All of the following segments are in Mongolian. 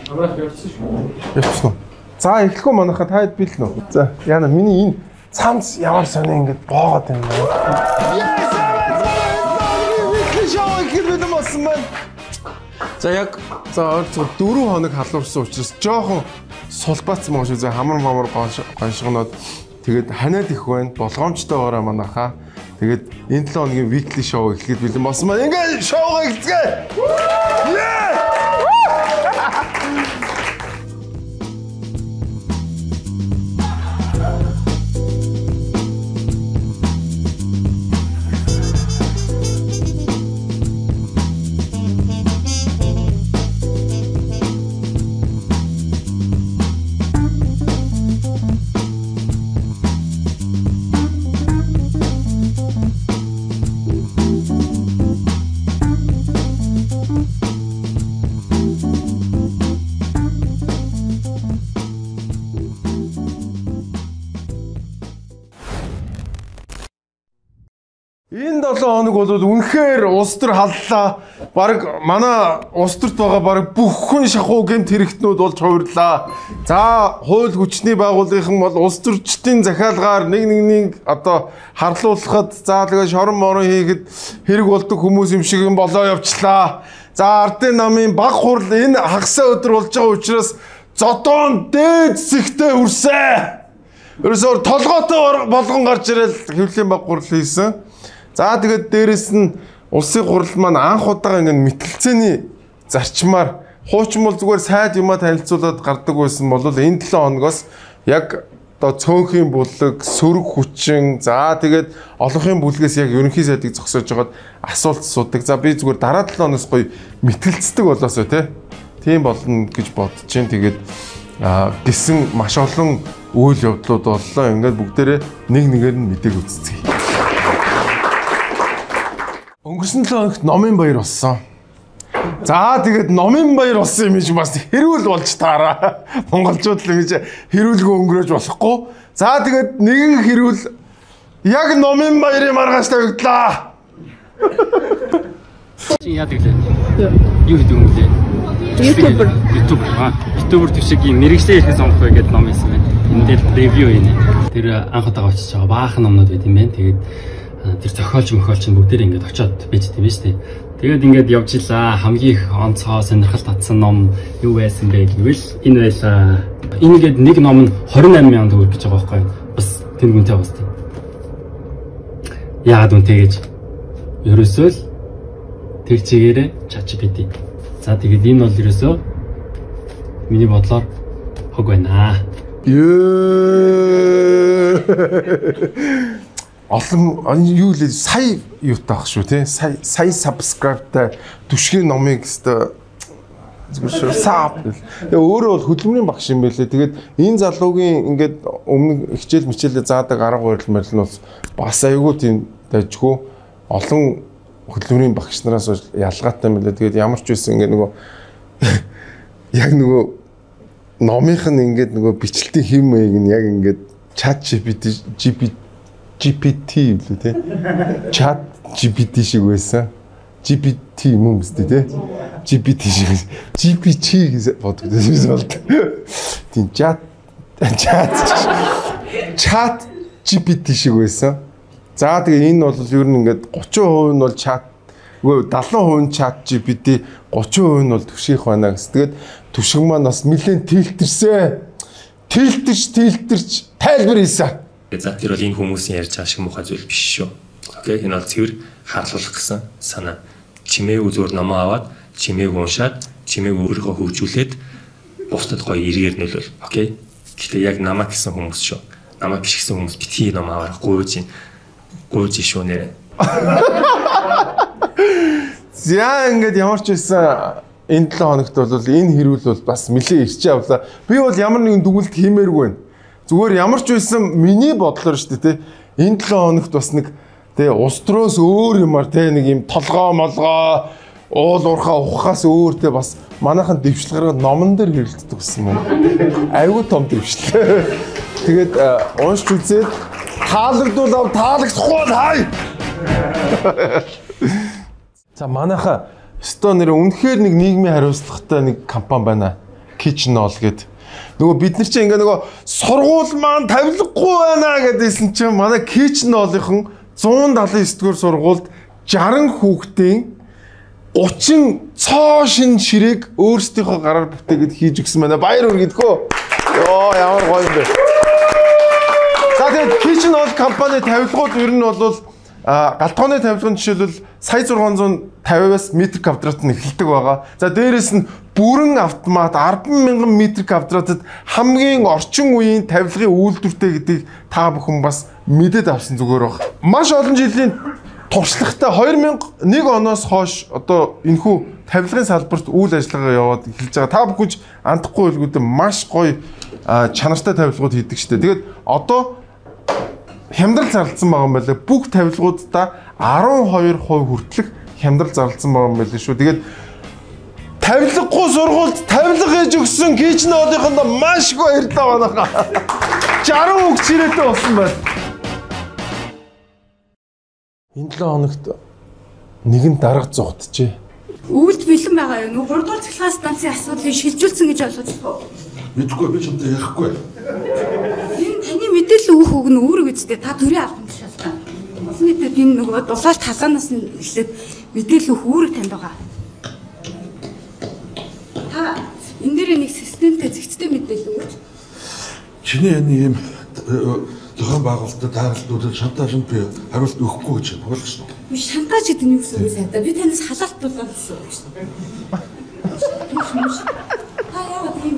Амрах явчихсан шүү. Явчихсан уу? За эхлэхгүй манайха та хэд бэлэн үү? За яна миний энэ цамц ямар сони ингэж боогод юм бэ? Yes! Weekly show эхлэх бэлэн болсон байна. За яг за ойролцоогоор 4 хоног халуурсан учраас жоохон сулбац мөн шүү. За хамар мамар гоншгоноод тэгээд ханиад их байна. Болгоомжтойгоороо манайхаа. Тэгээд энэ 7 хоногийн weekly show эхлэхэд бэлэн болсон байна. Ингээд шоугаа эхэлцгээе. Yeah! Энэ 7 хоног бол үнэхээр улс төр халлаа. Бараг манай улс төрт байгаа бараг бүхэн шахуу гэмт хэрэгтнүүд болж хувирлаа. За хууль хүчний байгууллагын бол улс төрчдийн захиалгаар нэг нэгнийг одоо харлуулахад за тэгээ шорон морон хийхэд хэрэг болдог хүмүүс юм шиг юм болоо явчлаа. За ардын намын баг хурал энэ хагасаа өдөр болж байгаа учраас зодоон дээд зэгтээ хүрсэн. Ерөөсөө толгойтой болгон гарч ирэл хэвлэлийн баг хурал хийсэн. За тэгээд дээрэс нь улсын хурал маань анх удаага ингэ мэтгэлцээний зарчмаар хуучин бол зүгээр сайд юмаа танилцуулаад гардаг байсан бол энэ 7 хоногоос яг одоо цөөнхийн бүлэг, сөрөг хүчин, за тэгээд олонхын бүлгээс яг ерөнхий сайдыг зогсоож байгаад асуулт асуудаг. За би зүгээр дараа 7 хоногоос гоё мэтгэлцдэг болоосоо тий. Тийм болно гэж бодож чинь тэгээд гисэн маш олон үйл явдлууд боллоо. Ингээд бүгдээрээ нэг нэгээр нь мэдээг үзцгээе. Өнгөрсөн 7 хоногт номын баяр болсон. За тэгээд номын баяр болсон юм чи бас хэрүүл болж таараа. Монголчууд л ингэж хэрүүлгүй өнгөрөөж болохгүй. За тэгээд нэгэн хэрүүл яг номын баярын маргааш тавигдлаа. Чи яадаг лээ? Юу хийдэг юм лээ? YouTuber. YouTuber. YouTuber төшөгийн мэрэгчлээ ирэхээ сонгох вэ гэдээ ном хийсэн байна. Энэ дээр ревю хийнэ. Тэр анх удаага очиж байгаа баахан номнууд байт юм байна. Тэгээд тэр зохиолч мохиолч нь бүгдээр ингээд очиод байж тийм шүү дээ. Тэгээд ингээд явж илаа. Хамгийн их онцгой сонирхол татсан ном юу байсан бэ гэвэл энэ байлаа. Энэ ингээд нэг ном нь 28,000 төгрөг гэж байгаа байхгүй юу? Бас тэнд үнэтэй бас тийм. Яагаад үнэтэй гэж? Ерөөсөө л тэр чигээрээ ChatGPT. За тэгээд энэ бол ерөөсөө миний бодлоор хог байна. Олон юу лээ сая юутай ах шүү тий сая subscribe-тай түшгийн номыг өстө зүгээр шүү сав гэл. Тэгээ өөрөө бол хөдөлмөрийн багш юм байлээ. Тэгээд энэ залуугийн ингээд өмнө хичээл мичээлээ заадаг арга барил мэрэл нь бас айгүй тийм дайжгүй олон хөдөлмөрийн багш нараас ялгаатай юм байлээ. Тэгээд ямар ч байсан ингээд нөгөө яг нөгөө номынх нь ингээд нөгөө бичлэлтийн хэм маяг нь яг ингээд chat GPT GPT юу те? Chat GPT шиг байсан. GPT юм үстэй те? GPT шиг. GPT гэж боддог байсан бол. Тийм chat chat GPT шиг байсан. За тэгээ энэ бол ер нь ингээд 30% нь бол chat, үгүй 70% нь chat GPT, 30% нь бол түвших байна гэсэн. Тэгээд түвшиг маань бас нэлээд тэлтэрсэн. Тэлтэрч тайлбар хийсэн. За тэр бол энэ хүмүүсийн ярьж байгаа шиг муухай зүйл биш шүү. Окей, энэ бол цэвэр харлуулах гэсэн санаа. Чимээгүй зүгээр номоо аваад, чимээг уншаад, чимээг өөрийгөө хөгжүүлээд бусдад гоё эргээр нөлөөл. Окей. Гэхдээ яг намайг гэсэн хүмүүс шүү. Намайг биш гэсэн хүмүүс битгий ном аваарай. Гуйж гуйж шүү нэрэ. За ингээд ямар ч байсан энэ 7 хоногт бол энэ хэрүүл бол бас нэлээд ирчээ авлаа. Би бол ямар нэгэн дүгнэлт хиймээргүй байна. Зүгээр ямар ч байсан миний бодлоор шүү дээ тий. Энэ 7 хоногт бас нэг тий улс төрөөс өөр юмар тий нэг юм толгоо молгоо уул уурхаа ухахаас өөр тий бас манайхан дэвшил гаргаад номон дээр хэрэлддэг гэсэн юм. Айгүй том дэвшил. Тэгээд уншч үзээд таалагдвал ав таалагдахгүй бол хай. За манайха өстой нэр үнэхээр нэг нийгмийн хариуцлагатай нэг компани байна. Kitchen All гээд. Нөгөө бид нар чинь ингээ нөгөө сургууль маань тавилгагүй байна гэдээсэн чинь манай Kitchen All-ийнхан 179 дугаар сургуульд 60 хүүхдийн 30 цоо шин ширээг өөрсдийнхөө гараар бүтээгээд хийж өгсөн байна. Баяр хүргэдэгхөө. Йоо, ямар гоё юм бэ. За тэгээд Kitchen All компани тавилгууд ер нь бол галтгооны тавилгын жишээлбэл 1650-аас метр квадрат нь эхэлдэг байгаа. За дээрэс нь бүрэн автомат 10,000 метр квадратад хамгийн орчин үеийн тавилгын үйлдвэртэй гэдгийг та бүхэн бас мэдээд авсан зүгээр баг. Маш олон жилийн туршлагатай 2001 оноос хойш одоо энэхүү тавилгын салбарт үйл ажиллагаа яваад эхэлж байгаа. Та бүхэн ч андахгүй байлгүйдээ маш гоё чанартай тавилгууд хийдэг штэ. Тэгээд одоо хямдрал зарласан байгаа юм байна. Бүх тавилгуудаа 12% хүртэлх хямдрал зарласан байгаа юм байна шүү. Тэгээд тавилгагүй сургуульд тавилга хийж өгсөн Kitchen All-ийнхондоо маш их баярлалаа манайхаа. 60 хүүхд ширээтэй болсон байна. Энэ 7 хоногт нэгэн дарга зугтжээ. Өвөлд бэлэн байгаа юу? 3 дугаар цахилгаан станцын асуудлыг шилжүүлсэн гэж ойлгож байна уу? Мэдгүй би чамтай ярихгүй. Энэ таны мэдээлэл өгөх үг нь үүрэг үстэй. Та төрийн албан тушаалтай. Олон нийтэд энэ нөгөө дулаалт халаанаас нь эхлээд мэдээлэл өгөх үүрэг танд байгаа. Та энэ дээр нэг системтэй зэгцтэй мэдээлэл өгөөч. Чиний энэ ийм зохион байгуулалтад тааралдуулаад шантаажинд би хариулт өгөхгүй гэж ойлгосон. Би шантаж гэдэг нь юу гэсэн үг вэ сайдаа? Би танаас халаалт дулаан гэсэн үг шүү дээ. Та яагаад ийм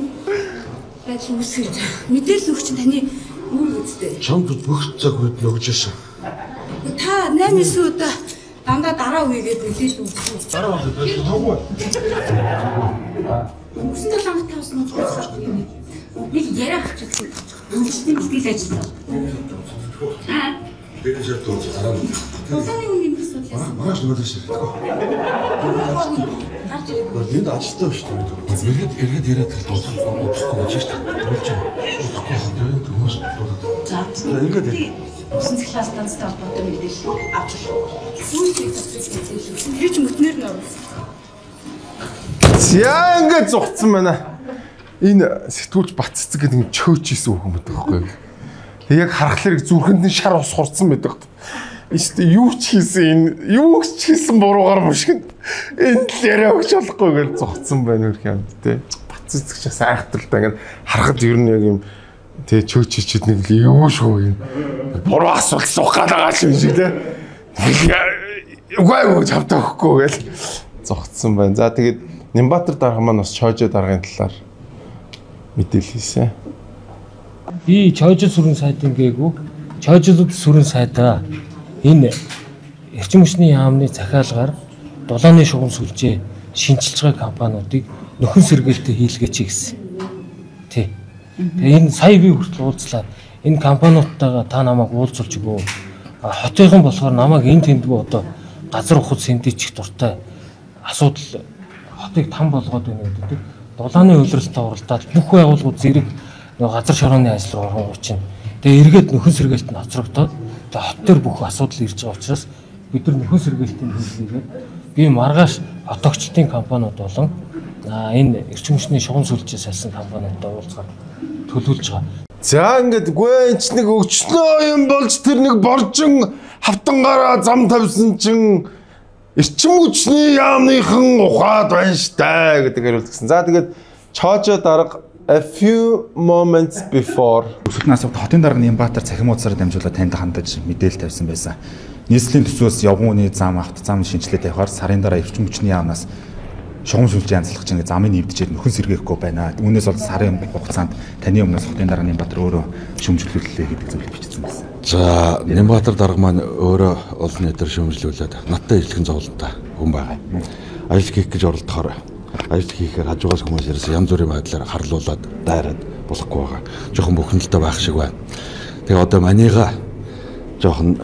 байдал үүсгэж мэдээлэл өгч чинь таны үүрэг үстэй. Чамд бүх цаг үед нь өгч ирсэн. Та 8-9 удаа дандаа дараа үегээд мэдээлэл өгсөн. Дараа үегээд тоогүй. Өнгөрсөн 7 хоногт тавсан юм. Нэг яриа авчихсан. Үйлчлэлийн бэлтгэл ажиллаа. Тэр шат дууц дараа нь. Дулааны үн нэмэх асуудал яасан. Маргааш нөгөөдөөс ирэхгүй. Гарч ирэх. Энд ажилтаа биш үү? Эргээд яриад тэр дууцахгүй болж шүү дээ. Болж байна. Удахгүй хаа хүмүүс дуудаад. За. Эргээд ярь. Усан цахилгаан станцтай холбоотой мэдээлэл авч болох. Сүүлийн засвар мэдээлэл өгсөн. Тэр чинь мөтнөр нь оруулсан. За ингээд зугтсан байна. Энэ сэтгүүлч Бат цэцэг гэдэг нь чөөч исэн үг юм байдаг байхгүй юу? Тэг яг харахлаар зүрхэнд нь шар ус хурцсан байдаг. Ийштэй юу ч хийсэн энэ юу ч хийсэн буруугаар мушгинд энэ л яриа өгч болохгүй гэж зугтсан байна хөрх юм тэ. Бат цэцэг ч бас айхтар л да ингээд харахад ер нь яг юм тэ чөөч чичэд нэг л юу шүү юм. Буруу асуулт суух гээд байгаа юм шиг тэ. Үгүй ээ чамтай өгөхгүй гэж зугтсан байна. За тэгээд Нямбатар дарга маань бас чоожоо даргын талаар мэдээлэл хийсэн. Би чоожил сүрэн сайдын гээгүй. Чоожил сүрэн сайдаа энэ эрчим хүчний яамны захиалгаар дулааны шугам сүлжээ шинчилж байгаа компаниудыг нөхөн сэргээлттэй хийлгээч гэсэн. Тий. Тэгээ энэ сая би хүртэл уулзлаа. Энэ компаниудтайгаа та намайг уулзуулж өгөө. Хотынхан болохоор намайг энэ тэндгүү одоо газар ухаж сэндийчих дуртай асуудал хотыг там болгоод байна гэдэг. Дулааны улиралтай уралдаад бүх байгууллагууд зэрэг газар шорооны ажил руу оронгуй чинь. Тэгээ эргээд нөхөн сэргээлт нь хоцрогдоод тэгээ хот дээр бүх асуудал ирж байгаа учраас бид нар нөхөн сэргээлтийн хийлгээгээд би маргааш хотогчлтын компаниуд болон энэ эрчим хүчний шугам сүлжээ салсан компаниудтай уулзгаар төлөвлөж байгаа. За ингээд үгүй энэ ч нэг өчнөө юм болж тэр нэг боржин хавтангаараа зам тавьсан чинь эрчим хүчний яамныхан ухаад байна штэ гэдэг хариулт гисэн. За тэгээд чоожоо дарга a few moments before Өсөлтний асуулт хотын дарга Нямбатар цахим хуудасаар дамжуулаад танд хандаж мэдээлэл тавьсан байсан. Нийслэлийн төсвөөс явган үний зам, авто зам шинжилгээ тавихаар сарын дараа эрчим хүчний яамнаас шугам сүлжээ янзлах чинь замыг нэвдчихэд нөхөн сэргээхгүй байна. Үүнээс бол сарын хугацаанд таны өмнөөс хотын дарга Нямбатар өөрөө шүүмжлүүллээ гэдэг зүйлийг бичсэн байсан. За Нямбатар дарга маань өөрөө олон нийтээр шүүмжлүүлээд надтай ижилхэн зовлонтой хүн байгаа. Ажил хийх гэж оролдохоор ажил хийхээр хажуугаас хүмүүс ирсэн янз бүрийн байдлаар харлуулад дайраад болохгүй байгаа. Жохон бухимдалтай байх шиг байна. Тэгээ одоо манийга жохон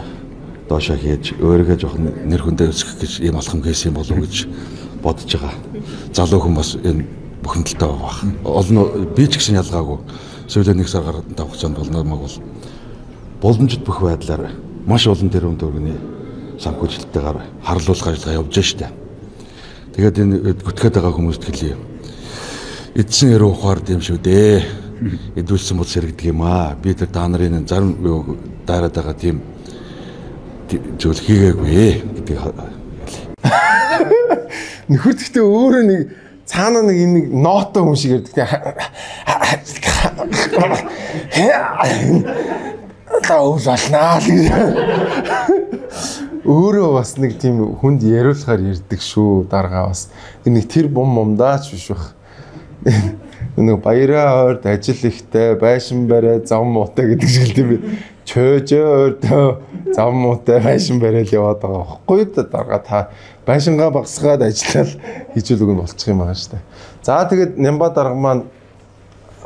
доошоо хийж өөрийгөө жохон нэр хүндээ өсгөх гэж ийм алхам хийсэн болов уу гэж бодож байгаа. Залуу хүн бас энэ бухимдалтай байгаа бах. Олон би ч гэсэн ялгаагүй. Сүүлийн 1 сар гарсан хугацаанд бол намайг бол боломжит бүх байдлаар маш олон тэрбум төгрөгийн санхүүжилттэйгээр харлуулах ажиллагаа явж штэ. Тэгээд энэ гүтгээд байгаа хүмүүст хэлье. Эдсэн яруу ухаард юм шүү дээ. Эдүүлсэн бол сэрэгдэг юм аа. Би тэр та нарын зарим даарад байгаа тийм зүйл хийгээгүй гэдгийг хэлье. Нөхөр гэхдээ өөрөө нэг цаана нэг энэ нэг ноото хүн шиг ярьдаг. Таул болнаа л гэж. Өөрөө бас нэг тийм хүнд яриулахаар ярьдаг шүү даргаа бас. Нэг тэр бум мумдаач биш бах. Нэг баяраа ойрд ажил ихтэй, байшин барай, зам муутай гэдэг шиг л тийм би. Чөөжөө ойрд зам муутай, байшин барай л яваад байгаа байхгүй да даргаа та байшингаа багасгаад ажиллаад хийжүүл үг нь болчих юм байгаа шүү дээ. За тэгээд Нямба дарга маань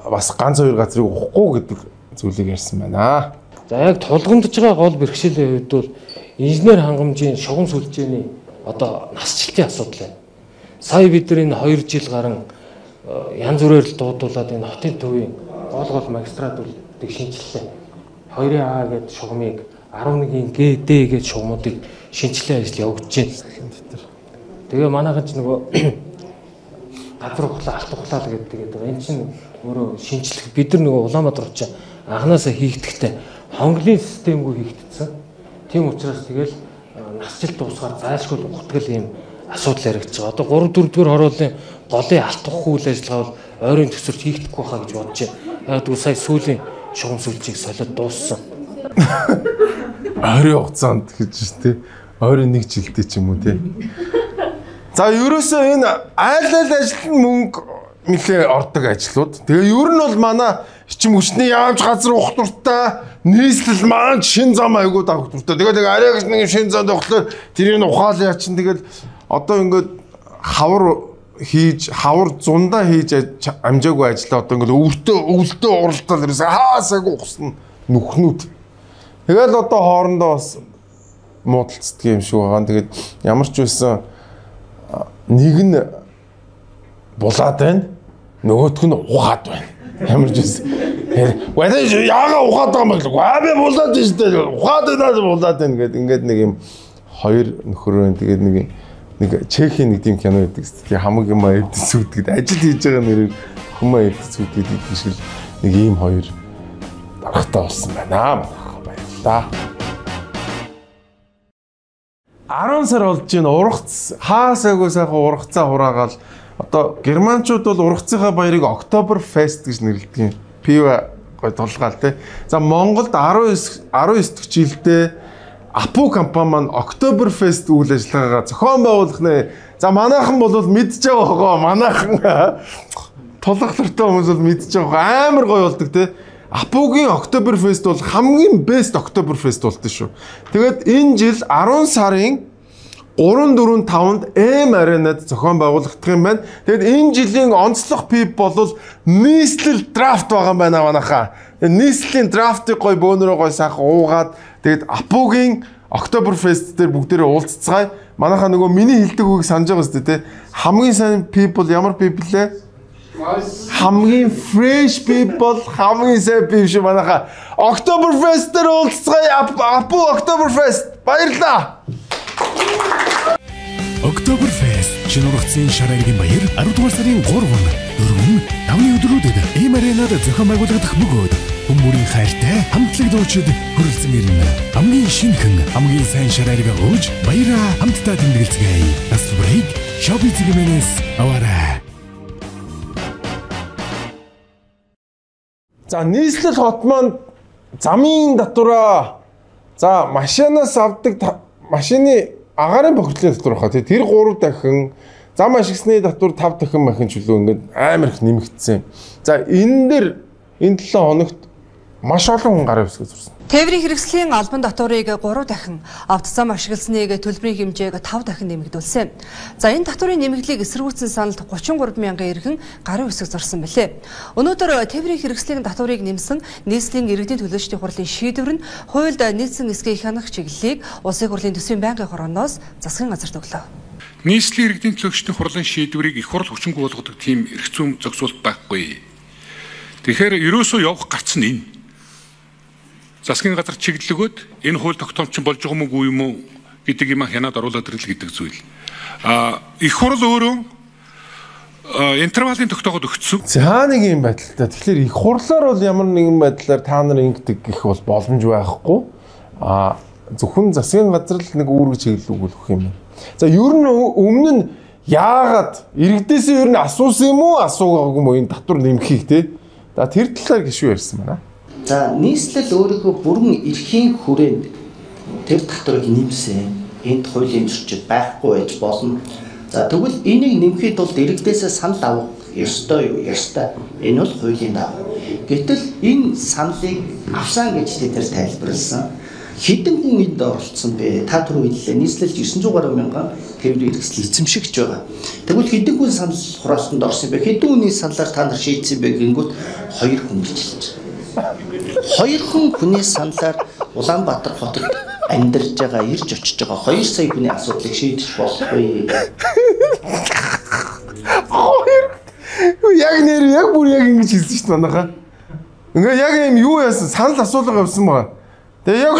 бас ганц хоёр газрыг ухахгүй гэдэг зүйлийг ярьсан байна. За яг тулгамдж байгаа гол бэрхшээлийн хувьд бол инженер хангамжийн шугам сүлжээний одоо насжилтын асуудал байна. Сая бид нар энэ 2 жил гарan янз бүрээр л дуудуулаад энэ хотын төвийн гол гол магистратуудыг шинэчлэлээ. 2А гэдэг шугамыг 11-ийн Г, Д гэдэг шугамуудыг шинэчлэлийн ажил явагдаж байна. Тэгээ манайхан ч нөгөө газар ухлаа, алт ухлаа л гэдэг байгаа. Энэ чинь өөрөө шинэчлэх бид нар нөгөө Улаанбаатар очиж анханасаа хийгдэхдээ хонглын системгүй хийгдсэн. Тийм учраас тэгэл насжилт дуусгаар зайлшгүй ухтгал ийм асуудал яригдж байгаа. Одоо 3 4 дугаар хорооллын голын алт ухах үйл ажиллагаа бол ойрын төсөрч хийгдэхгүй хаа гэж бодож байна. Яг тэгвэл сая сүүлийн шугам сүлжээг солиод дууссан. Ойрын хугацаанд гэж тий. Ойрын нэг жилдээ ч юм уу тий. За ерөөсөө энэ айл айл ажил нь мөнгө нэлээ ордог ажлууд. Тэгээ ер нь бол манай эрчим хүчний яамч газар ухах дуртай, нийслэл маань шин зам айгуу давах дуртай. Тэгээ нэг арай гэж нэг шин зам давхлаар тэрийг ухаал яа чин тэгэл одоо ингээд хавар хийж хавар зундаа хийж амжаагүй ажиллаа одоо ингээд өвөртөө уралдаал ерөөсөө хаасаагүй ухсан нүхнүүд. Тэгэл одоо хоорондоо бас муудалцдаг юм шиг байгаа. Тэгээд ямар ч байсан нэг нь булаад байна, нөгөөх нь ухаад байна. Ямар ч байсан. Гэхдээ яага ухаад байгаа юм бэ? Гаа би булаад байна шүү дээ. Ухаад байна, булаад байна гэд ингээд нэг юм хоёр нөхөр байна. Тэгээд нэг Чехийн нэг тийм кино байдаг шүү дээ. Хамаг юм эвдэс үүдгээд ажил хийж байгаа нэрээр хүмүүс эвдэс үүдгээд гэдэг шиг нэг ийм хоёр даргатай болсон байна. Баярлалаа. 10 сар болж байна. Ургац хаасаагүй сайхан ургацаа хураагаал одоо германчууд бол ургацынхаа баярыг Oktoberfest гэж нэрлэдэг юм. Пиво гой тулгаал тий. За Монголд 19 19 дэх жилдээ Апу компани маань Oktoberfest үйл ажиллагаагаа зохион байгуулах нэ. За манайхан бол мэдж байгаа хоо. Манайхан тулах дуртай хүмүүс бол мэдж байгаа. Амар гоё болдог тий. Апугийн Oktoberfest бол хамгийн best Oktoberfest болдог шүү. Тэгээд энэ жил 10 сарын 3 4 5-нд M Arena-д зохион байгуулагдах юм байна. Тэгээд энэ жилийн онцлог пип бол нийслэл драфт байгаа юм байна манайхаа. Нийслэлийн драфтыг гоё бөөнөрөө гоё сайхан уугаад тэгээд Апугийн Oktoberfest дээр бүгдээрээ уулзцгаая. Манайхаа нөгөө миний хэлдэг үгийг санаж байгаа үстэй те. Хамгийн сайн people ямар people лээ? Хамгийн fresh people, хамгийн сайн people шүү манайхаа. Oktoberfest дээр уулзцгаая. Апу Oktoberfest. Баярлалаа. Oktoberfest шинэ ургацын шар аягийн баяр 10 дугаар сарын 3, 4, 5-ны өдрүүдэд ийм аренад зохион байгуулагдах бөгөөд хүмүүрийн хайртай хамтлаг дуучид хүрэлцэн ирнэ. Хамгийн шинэхэн, хамгийн сайн шар аягаа ууж баяраа хамтдаа тэмдэглэцгээе. Тасалбарыг Shopee цэгмэнээс аваарай. За нийслэл хот маань замын татвараа за машинаас авдаг машины агаарын бохирдлын татвар баха тий тэр 3 дахин зам ашигсны татвар 5 дахин махин чөлөө ингээд амар их нэмэгдсэн. За энэ дээр энэ 7 хоногт маш олон хүн гарын үсгээ зурсан. Тээврийн хэрэгслийн албан татварыг 3 дахин, автозам ашигласныг төлбөрийн хэмжээг 5 дахин нэмэгдүүлсэн. За энэ татварын нэмэгдлийг эсэргүүцсэн саналд 33 мянган иргэн гарын үсэг зурсан билээ. Өнөөдөр тээврийн хэрэгслийн татварыг нэмсэн нийслэлийн иргэдийн төлөөлчдийн хурлын шийдвэр нь хуульд нийцсэн эсгийг хянах чиглэлийг Улсын хурлын төсвийн байнгын хорооноос засгийн газарт өглөө. Нийслэлийн иргэдийн төлөөлчдийн хурлын шийдвэрийг их хурл хүчингүй болгодог тийм эрх зүйн зохицуулалт байхгүй. Тэгэхээр ерөөсөө явах гарц нь энэ. Засгийн газар чиглэл өгөөд энэ хууль тогтоомж нь болж байгаа юм уу юм уу гэдэг юм хянаад оруулаад ирэл гэдэг зүйл. Их хурл өөрөө Интервалын тогтоогод өгсөн. За нэг юм байдалтай. Тэгэхээр их хурлаар бол ямар нэгэн байдлаар та нар ингэдэг гэх бол боломж байхгүй. А зөвхөн засгийн газар л нэг үүрэг чиглэл өгөх юм. За ер нь өмнө нь яагаад иргэдээсээ ер нь асуусан юм уу асуугаагүй юм уу энэ татвар нэмэхийг те. За тэр талаар гişүү ярьсан байна. За нийслэл өөрийнхөө бүрэн эрхийн хүрээнд тэр татварыг нэмсэн. Энд хуулийн зөрчил байхгүй байж болно. За тэгвэл энийг нэмэхийн тулд иргэдээсээ санал авах ёстой юу? Ёстой. Энэ бол хуулийн дагуу. Гэтэл энэ саналыг авсан гэж тэд нар тайлбарласан. Хэдэн хүн энд оролцсон бэ? Та түрүү хэллээ. Нийслэл 900 гаруй мянган тээврийн хэрэгсэл эзэмшигч байгаа. Тэгвэл хэдэн хүн санал хураалтанд орсон бэ? Хэдэн хүний саналаар та нар шийдсэн бэ гэнгүүт 2 хүн гэж хэлж байгаа. 2 хүний саналаар Улаанбаатар хотод амьдарч байгаа, ирж очиж байгаа 2 сая хүний асуудлыг шийдэж болохгүй. 2 яг нэр яг бүр яг ингэж хэлсэн шүү дээ манайхаа. Ингээ яг юм юу яасан санал асуулга явсан байгаа. Тэгээ яг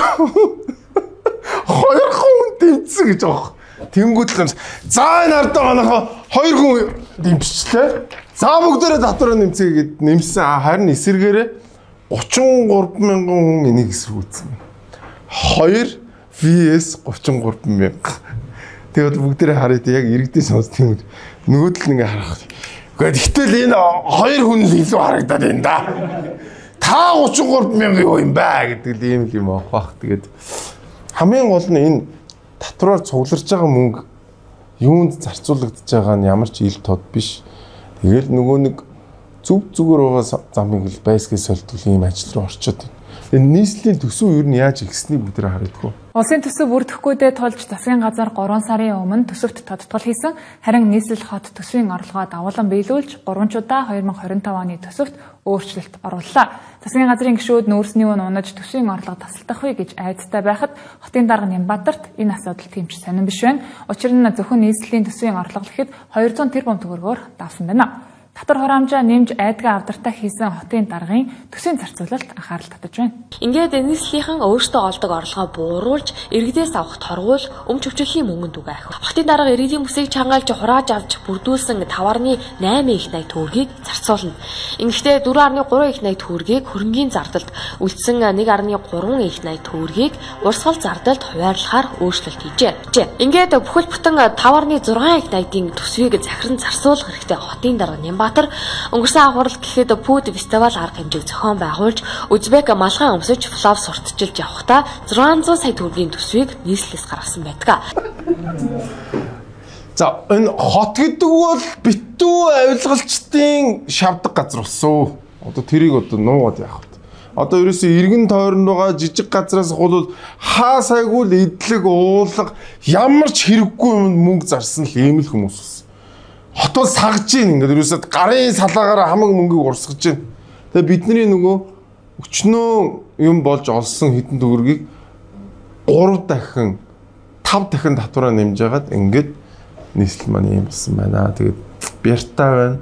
2 хүн дэмжсэн гэж аах. Тэнгүүд л за энэ ардаа манайхаа 2 хүн дэмжчихлээ. За бүгдээрээ татвараа нэмцгээе гэд нэмсэн. Харин эсэргээрээ 33 мянган хүн энийг эсэргүүцсэн. 2 vs 33 мянга. Тэгээд бүгдээрээ харъя яг иргэдээ сонсд юм. Нөгөөдөл нь ингээ харах. Гэхдээ энэ 2 хүн л илүү харагдаад байна да. Та 33 мянга юу юм бэ гэдэг л ийм л юм аах. Тэгээд хамгийн гол нь энэ татвараар цугларч байгаа мөнгө юунд зарцуулагдаж байгаа нь ямар ч ил тод биш. Тэгэл нөгөө нэг зүг зүгээр байгаа замыг л байсгээ сольдвол ийм ажил руу орчод байна. Энэ нийслэлийн төсөв ер нь яаж ихснийг бүгдээ харагдах уу? Улсын төсөв бүрдэхгүйдээ тулж засгийн газар 3 сарын өмнө төсөвт тодтгол хийсэн. Харин нийслэл хот төсвийн орлогоо давуулан биелүүлж 3 ч удаа 2025 оны төсөвт өөрчлөлт орууллаа. Засгийн газрын гишүүд нүүрсний үн унаж төсвийн орлого тасалдах вэ гэж айдастай байхад хотын дарга Нямбатарт энэ асуудал тийм ч сонин биш байна. Учир нь зөвхөн нийслэлийн төсвийн орлого гэхэд 200 тэрбум төгрөгөөр давсан байна. Татвар хураамжаа нэмж айдгаа авдартай хийсэн хотын даргын төсвийн зарцуулалт анхаарал татаж байна. Ингээд нийслэлийнхэн өөрсдөө олдог орлогоо бууруулж, иргэдээс авах торгуул өмч хөвчлөлийн мөнгөнд үгээ ахив. Хотын дарга иргэдийн бүсийг чангаалж хурааж авч бүрдүүлсэн 5.8 их 80 төгрөгийг зарцуулна. Ингэхдээ 4.3 их 80 төгрөгийг хөрөнгийн зардалд, үлдсэн 1.3 их 80 төгрөгийг урсгал зардалд хуваарлахаар өөрчлөлт хийжээ. Ингээд бүхэл бүтэн 5.6 их 80-ийн төсвийг захиран зарцуулах хэрэгтэй хотын дарга Нямбатар өнгөрсөн агуурал гэхэд пүд фестивал арга хэмжээг зохион байгуулж Узбек малгай өмсөж флав сурталчилж явахдаа 600 сая төгрөгийн төсвийг нийслэлээс гаргасан байдаг. За энэ хот гэдэг бол битүү авилгалчдын шавдаг газар болсон. Одоо тэрийг одоо нуугаад явах. Одоо ерөөсөө иргэн тойронд байгаа жижиг газраас хулвал хаа сайгүй л эдлэг уулга ямар ч хэрэггүй юмд мөнгө зарсан л ийм л хүмүүс болсон. Хот бол сагж гин ингээд ерөөсөө гарын салаагаараа хамаг мөнгийг урсгаж гин. Тэгээ бидний нөгөө өчнөө юм болж олсон хэдэн төгрөгийг 3 дахин 5 дахин татвараа нэмж хагаад ингээд нийслэл маань юм болсон байна. Тэгээд бяртай байна.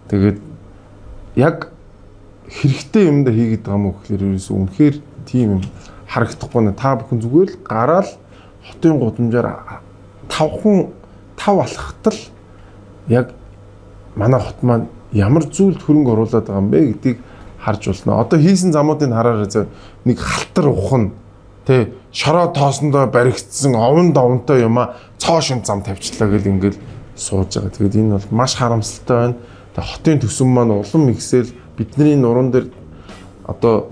Тэгээд яг хэрэгтэй юмдаа хийгээд байгаа юм уу гэхлээр ерөөсөө үнэхээр тийм юм харагдахгүй нэ. Та бүхэн зүгээр л гараал хотын гудамжаар 5 алхахтал яг манай хот маань ямар зүйлд хөрөнгө оруулаад байгаа юм бэ гэдгийг харж болно. Одоо хийсэн замуудыг хараарай зөө. Нэг халтар ухна. Тэ шороо тоосондоо баригдсан овон довонтой юмаа цоо шин зам тавьчлаа гэл ингээл сууж байгаа. Тэгээд энэ бол маш харамсалтай байна. Тэгээд хотын төсөв маань улам ихсэл бидний нуруунд дээр одоо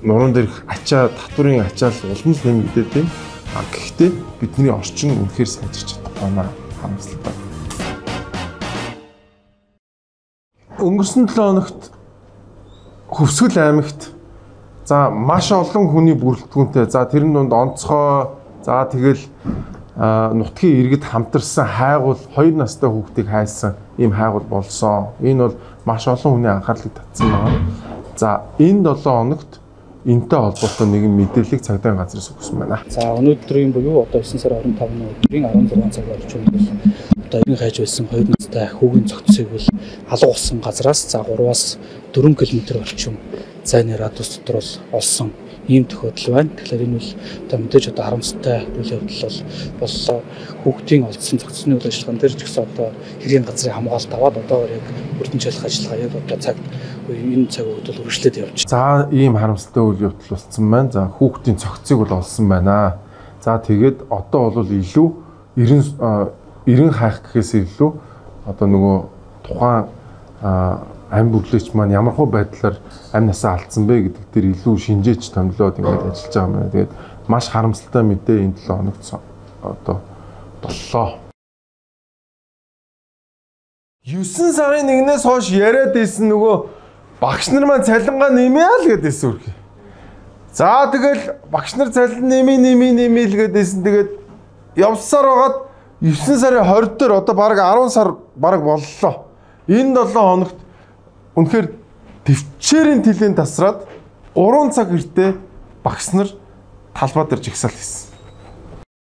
нуруунд дээрх ачаа татварын ачаал улам л нэмэгдээд байна. А гэхдээ бидний орчин үнэхээр сайжирч чадахгүй байна. Харамсалтай. Өнгөрсөн 7 хоногт Хөвсгөл аймагт за маш олон хүний бүрэлдэхүүнтэй за тэрэн дунд онцгой за тэгэл нутгийн иргэд хамтарсан хайгуул 2 настай хүүхдийг хайсан ийм хайгуул болсон. Энэ бол маш олон хүний анхаарлыг татсан байна. За энэ 7 хоногт энэтэй холбоотой нэгэн мэдээллийг цагдаагийн газраас өгсөн байна. За өнөөдрийн буюу одоо 9 сарын 25-ны өдрийн 16 цаг орчимд бол одоо иргэн хайж байсан 2 настай хүүгийн цогцсыг бол алга болсон газраас за 3-аас 4 км орчим зайны радиус дотор бол олсон Ийм тохиолдол байна. Тэгэхээр энэ бол одоо мэдээж одоо харамсалтай үйл явдал бол боллоо. Хүүхдийн олдсон зохицсны үйл ажиллагаан дээр ч гэсэн одоо хэргийн газрын хамгаалалт аваад одоогоор яг бүрдэн шалах ажиллагаа яг одоо цаг энэ цаг үед бол үргэлжлээд явж байна. За ийм харамсалтай үйл явдал болсон байна. За хүүхдийн цогцыг бол олсон байна. За тэгээд одоо бол илүү 90 хайх гэхээс илүү одоо нөгөө тухайн ам бүглээч маань ямар хөө байдлаар ам насаа алдсан бэ гэдэг дээр илүү шинжээч томилоод ингээд ажиллаж байгаа юм байна. Тэгээд маш харамсалтай мэдээ энэ 7 хоногт одоо боллоо. 9 сарын 1-ээс хойш яриад байсан нөгөө багш нар маань цалингаа нэмээ л гэдээсэн үрхий. За тэгэл багш нар цалин нэмээ нэмээ нэмээ л гэдээсэн. Тэгээд явсаар байгаад 9 сарын 20 дээр одоо бараг 10 сар бараг боллоо. Энэ 7 хоногт үнэхээр төвчээрийн тэлэн тасраад 3 цаг эртээ багш нар талбай дээр жагсаал хийсэн.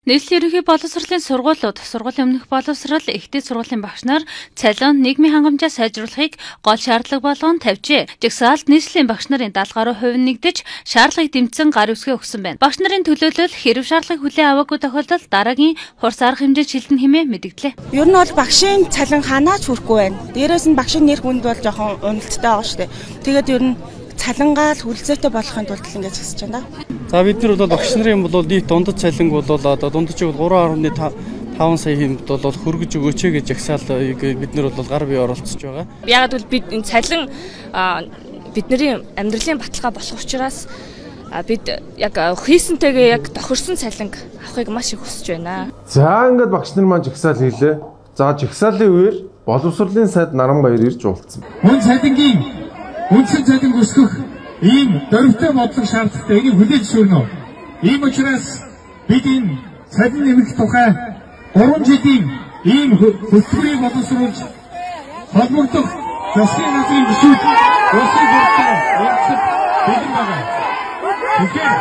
Нийслэлийн ерөнхий боловсролын сургуулиуд, сургуулийн өмнөх боловсрол, ихтэй сургуулийн багш нар цалин нийгмийн хангамжаа сайжруулахыг гол шаардлага болгон тавьжээ. Жагсаалд нийслэлийн багш нарын 70 гаруй хувь нэгдэж шаардлагыг дэмжсэн гар үсгээ өгсөн байна. Багш нарын төлөөлөл хэрв шаардлагыг хүлээн аваагүй тохиолдолд дараагийн хурц арга хэмжээнд шилжинэ хэмээн мэдгдлээ. Ер нь бол багшийн цалин ханаач хүрэхгүй байна. Дээрээс нь багшийн нэр хүнд бол жоохон уналттай байгаа шүү дээ. Тэгээд ер нь цалингаа л хүлцээтэй болохын тулд л ингэж хэсэж байна. За бид нар бол багш нарын бол нийт дундад цалинг бол одоо дундажийг 3.5 сая хэмд бол хөргөж өгөөч гэж жагсаал бид нар бол гар бие оролцож байгаа. Яг гэвэл бид энэ цалин бидний амьдралын баталгаа болох учраас бид яг хийсэнтэйгээ яг тохирсон цалинг авахыг маш их хүсэж байна. За ингээд багш нар маань жагсаал хийлээ. За жагсаалын үеэр боловсролын сайд Наранбаяр ирж уулзсан. Мөн цалингийн үндсэн цалин өсгөх ийм дөрвтэй бодлого шаардлагатай, энийг хүлээж зөвшөөрнө. Ийм учраас бид энэ цалин нэмэх тухай 3 жилийн ийм хөтөлбөрийг боловсруулж холбогдох засгийн газрын гишүүд улсын хурлаар уулзах бэлэн байгаа. Тэгэхээр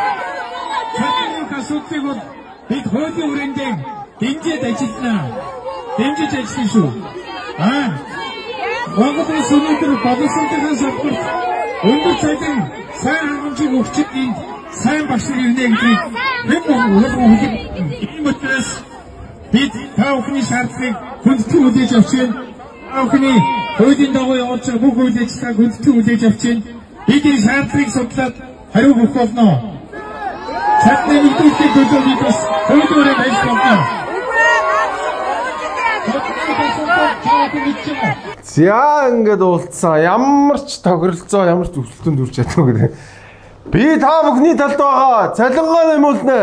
цалин нэмэх асуудлыг бол бид хуулийн хүрээндээ дэмжиж ажиллана. Дэмжиж ажиллана шүү. Монгол улс өнөөдөр боловсролын салбарт өндөр цалин сайн хангамжийг өгч энд сайн багш нар ирнэ гэдгийг хэн болгон ийм учраас бид та бүхний шаардлагыг хүндэтгэн хүлээж авч байна. Та бүхний хуулийн дагуу явуулж байгаа бүх үйл ажиллагааг хүндэтгэн хүлээж авч байна. Бид энэ шаардлагыг судлаад хариу өгөх болно. Цалин нэмэгдүүлэхийн төлөө бид бас хуулийн хүрээнд ажиллах болно. За ингээд уулзсан. Ямар ч тохиролцоо, ямар ч өрсөлдөнд хүрч чадахгүй гэдэг. Би та бүхний талд байгаа. Цалингаа нэмүүлнэ.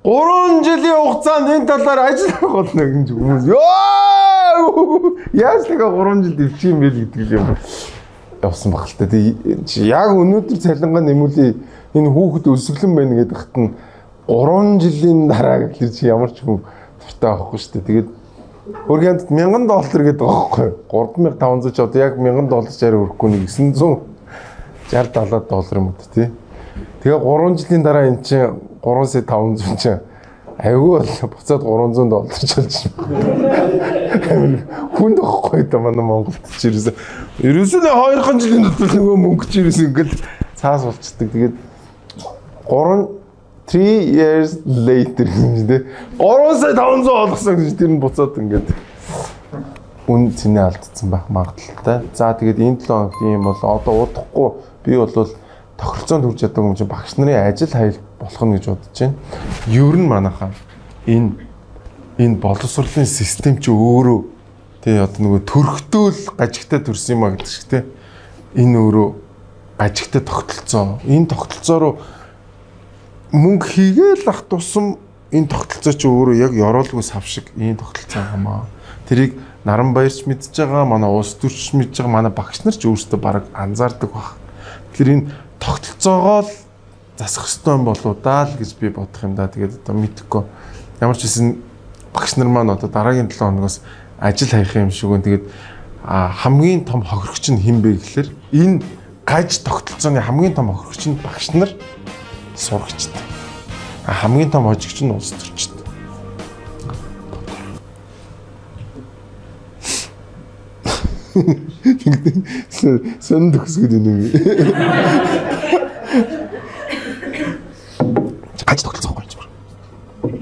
3 жилийн хугацаанд энэ талаар ажиллах болно гэж хүмүүс. Йоо! Яаж тэгээ 3 жил дэвчих юм бэ гэдэг юм явсан баг л та. Тэг яг өнөөдөр цалингаа нэмүүлээ. Энэ хүүхэд өсөглөн байна гэдэг хат нь 3 жилийн дараа гэхэр чи ямар ч хүн дуртай байхгүй шүү дээ. Тэгээд Өөрөнд $1000 гэдэг байгаа байхгүй 3500 ч одоо яг $1000 ч арай өрөхгүй нэг 960 70 доллар юм уу тий. Тэгээ 3 жилийн дараа эн чинь 3 сая 500 чинь айгүй бол буцаад $300 ч болж байна. Хүнд байхгүй да манай Монголд ч ерөөсөө 2 жилийн дотор нөгөө мөнгө ч ерөөсөө ингээл цаас болчдөг. Тэгээд 3 years later гэж тий. 3 сая 500 олгосон гэж тэр нь буцаад ингээд үн цэнэ алдсан байх магадлалтай. За тэгээд энэ 7 хоногт ийм бол одоо удахгүй би бол тохиролцоонд хүрч чаддаг юм чинь багш нарын ажил хаял болох нь гэж бодож байна. Ер нь манайхаа энэ боловсролын систем чи өөрөө тий одоо нөгөө төрхтөөл гажигтай төрсөн юм а гэдэг шиг тий. Энэ өөрөө гажигтай тогтолцоо. Энэ тогтолцоо руу мөнгө хийгээл ах тусам энэ тогтолцоо чи өөрөө яг ёроолгүй сав шиг ийм тогтолцоо юм аа. Тэрийг Наранбаярч мэдж байгаа, манай улс төрч мэдж байгаа, манай багш нар ч өөрсдөө бараг анзаардаг баг. Тэгэхээр энэ тогтолцоогоо л засах ёстой юм болоо даа л гэж би бодох юм да. Тэгээд одоо мэдэхгүй. Ямар ч байсан багш нар маань одоо дараагийн 7 хоногоос ажил хаях юм шиг байна. Тэгээд хамгийн том хохирогч нь хэн бэ гэхэлэр энэ гаж тогтолцооны хамгийн том хохирогч нь багш нар, сурагчд. Хамгийн том хожигч нь улс төрчд. Сон төгсгöd юм.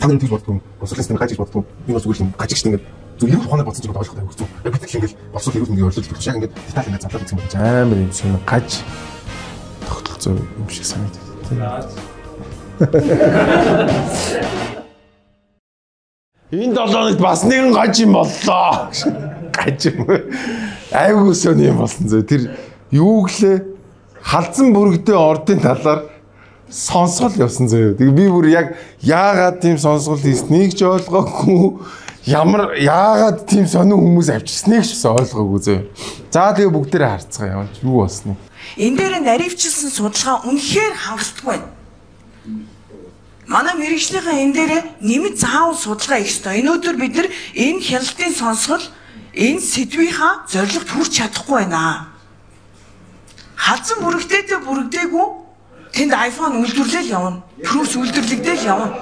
Та нар тэгж боддог юм. Боловсролын систем гаж гэж боддог юм. Энэ бол зүгээр юм гаж гэж ингээд зөв эрүүл ухаанаар бодсон ч юм ойлгох хэрэгтэй. Яг бид ингээд боловсрол эрүүл мэндийн ойлголт гэж яг ингээд деталь ингээд задлаад үзэх юм бол амар юм сонь гаж тогтолцоо юм шиг санагдав. Энэ 7 хоногт бас нэгэн гаж юм боллоо. Гаж юм. Айгүй сонь юм болсон зөө. Тэр юу гэлээ халзан бүрэгдээ ордын талаар сонсгол явсан зөө. Тэгээ би бүр яг яагаад тийм сонсгол хийснийг ч ойлгоогүй. Ямар яагаад тийм сонин хүмүүс авчирсныг ч бас ойлгоогүй зөө. За тэгээ бүгдээрээ харцгаая. Юу болсныг. Энэ дээр наривчилсан судалгаа үнэхээр хангалтгүй байна. Манай мэргэжлийнхаа энэ дээр нэмэлт заавал судалгаа хийх ёстой. Энэ өдөр бид нар энэ хяналтын сонсгол энэ сэдвийнхаа зорилгод хүрч чадахгүй байна. Халзан бүрэгдээтэй бүрэгдээгүй тэнд iPhone үйлдвэрлээл явна. Прүс үйлдвэрлэгдээл явна.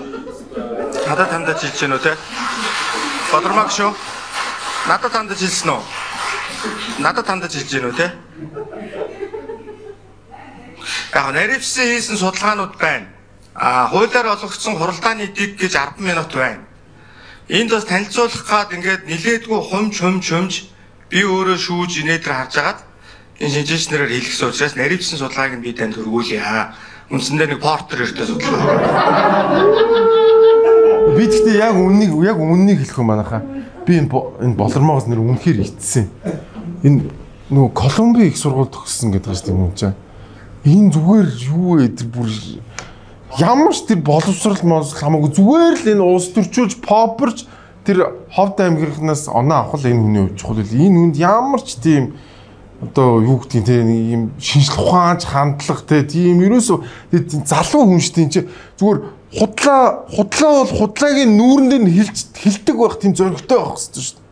Надад хандаж хэлж гэнэ үү те? Бодрмаг шүү. Надад хандаж хэлсэн үү? Надад хандаж хэлж гэнэ үү те? Яг наривчсан хийсэн судалгаанууд байна. А хуулиар олгогдсон хуралдааны дэг гэж 10 минут байна. Энд бас танилцуулах гад ингээд нилээдгүй хумж би өөрөө шүүж инээдэр харж агаад энэ шинжээч нараар хэлэх учраас наривчсан судалгааг нь би танд хөргүүлье. Үндсэндээ нэг портер өртөө судалгаа. Би тэгтээ яг үннийг хэлэх юм манайхаа. Би энэ болормоогоос нэр үнэхээр итсэн. Энэ нөгөө Колумби их сургууль төгссөн гэдэг чинь юм чинь. Энэ зүгээр юу вэ тэр бүр ямар ч тэр боловсрал монсол хамаагүй зүгээр л энэ улс төрчүүлж попперч тэр ховд аймгийнхнаас оноо авах л энэ хүний хувьд чухал. Энэ хүнд ямар ч тийм одоо юу гэдгийг те нэг юм шинжлэх ухаанч хандлага те тийм ерөөсөө залуу хүн шүү дээ чи зүгээр худлаа бол худлагийн нүүрэн дээр нь хилдэг байх тийм зоригтой байх хэрэгтэй шүү дээ.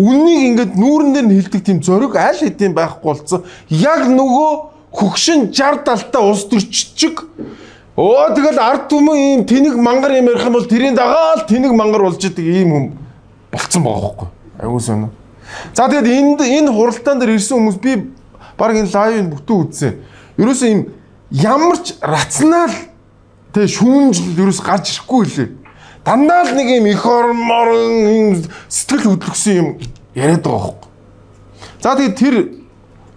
Үннийг ингээд нүүрэн дээр нь хилдэг тийм зориг аль хэдийн байхгүй болсон. Яг нөгөө хөгшин 60 70-тай улс төрччиг өө тэгэл ард түмэн ийм тэнэг мангар юм ярих юм бол тэрийн дагаа л тэнэг мангар болж идэг ийм хүн болцсон байгаа байхгүй. Айгуу сонио. За тэгээд энэ хуралдаан дээр ирсэн хүмүүс би баг энэ лайвыг бүтэн үзсэн. Ерөөсөө ийм ямар ч рационал тэ шүүмжлэл ерөөс гарч ирэхгүй лээ. Дандаа л нэг ийм их орморон ийм сэтгэл хөдлөсөн юм яриад байгаа байхгүй. За тэгээд тэр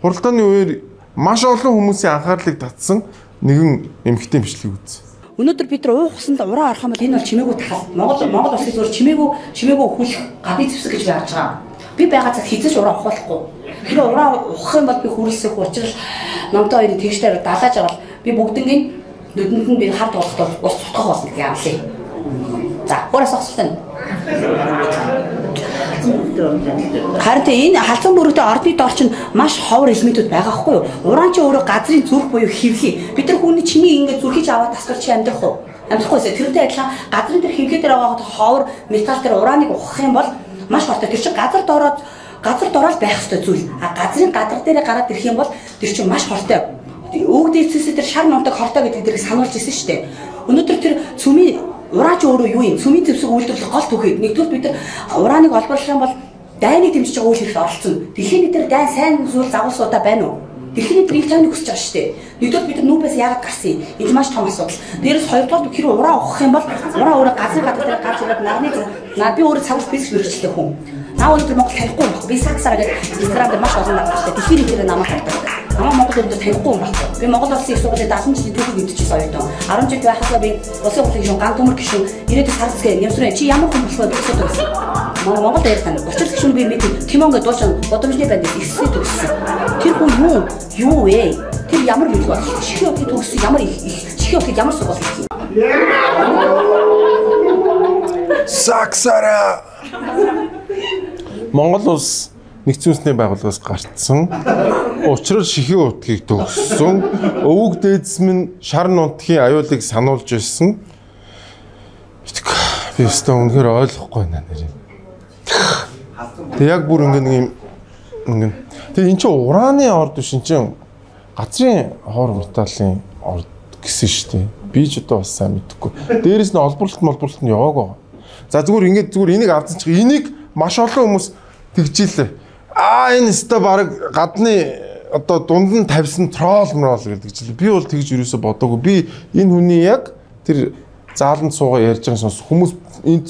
хуралдааны үеэр маш олон хүмүүсийн анхаарлыг татсан нэгэн эмэгтэй бичлэг үзсэн. Өнөөдөр бид нар уух усанд ураа орох юм бол энэ бол чимээгүй тал. Монгол улсын зур чимээгүй хүлэх гадны зэвсэг гэж би харж байгаа. Би байгаа цаг хизэж ураа ухуулахгүй. Тэр ураа ухах юм бол би хүрэлсэх учраас номтой хоёрын тэгшдээр далааж авал би бүгднгийн нүдэнд нь би хар туулахад ус цутгах болно гэдэг амлаа. За, өөрөөс асуулт нь. Харин тэ энэ халзан бүрэгтэй ордны дор чинь маш ховор элементүүд байгаа хгүй юу? Уран чи өөрөө газрын зүрх буюу хөвхий. Бид нар хүний чимээ ингээд зүрхийг аваад тасвар чи амьдрах уу? Амьдрахгүй сэ. Тэрнтэй адилхан газрын тэр хөвхий дээр байгаа ховор металл тэр ураныг ухах юм бол маш хортой. Тэр чинь газар дороод байх ёстой зүйл. А газрын гадар дээрээ гараад ирэх юм бол тэр чинь маш хортой. Өвөг дээдсээс тэр шар нунтаг хортой гэдэг дэрийг сануулж ирсэн шүү дээ. Өнөөдөр тэр цөмийн ураач өөрөө юу юм? Цөмийн зэвсэг үйлдвэрлэх гол түүхий. Нэгдүгээр бид нар урааныг олборлох юм бол дайныг дэмжиж байгаа үйл хэрэгт оролцсон. Дэлхийн нийтээр дайн сайн зүйл загварсуудаа байна уу? Дэлхийн нийтээр ил тойныг хүсэж байгаа шүү дээ. Нэгдүгээр бид нар нүүбээс яагаад гарсан юм? Энэ маш том асуудал. Дээрээс хоёрдугаар хэрэг ураа ухах юм бол ураа өөрөө газрын гадар дээр гарч ирээд нарны би өөрөө цагуур физик мэргэжлээ хүн. Наа өнөөдөр Монгол танихгүй юм баггүй. Би саксараа гэж Instagram дээр маш олон дагагчтай. Дэлхийн нийтээр намайг хардаг. Намайг Монгол өнөөдөр танихгүй юм баггүй. Би Монгол улсын их сургуулийн 70 жилийн түүхийг мэдчихсэн оюутан. 10 жил байхасаа би улсын хурлын гишүүн, ган төмөр гишүүн, ирээдүйн сар засгийн нэмсрэн чи ямар хүн болох вэ гэж асуудаг байсан. Манай Монгол дээр тань. Учир гишүүн би мэдээ. Тимон гэдэг дуучин бодомжны банд ихсээ төгссөн. Тэр хүн юу вэ? Тэр ямар мэдгүй бол чихээ утгыг төгссөн ямар их чихээ утгыг ямар сургууль хийх юм? Саксара Монгол улс нэгдсэн үндэсний байгууллагаас гарцсан. Учир нь шихийн утгыг төгссөн. Өвөг дээдэс минь шар нунтгийн аюулыг сануулж ирсэн. Би өстө үнэхээр ойлгохгүй байна нэр. Тэг яг бүр ингэ нэг юм ингэ. Тэг эн чинь ураны орд биш эн чинь газрын хоор металлын орд гэсэн шүү дээ. Би ч одоо бас сайн мэдэхгүй. Дээрээс нь олборлолт нь яваагүй байгаа. За зүгээр ингэ зүгээр энийг авсан чинь энийг маш олон хүмүүс тэгжийлээ. Аа энэ өстө баг гадны одоо дунд нь тавьсан тролл мрол гэдэг чинь би бол тэгж юусоо бодоогүй. Би энэ хүний яг тэр зааланд суугаа ярьж байгаа сонс хүмүүс энд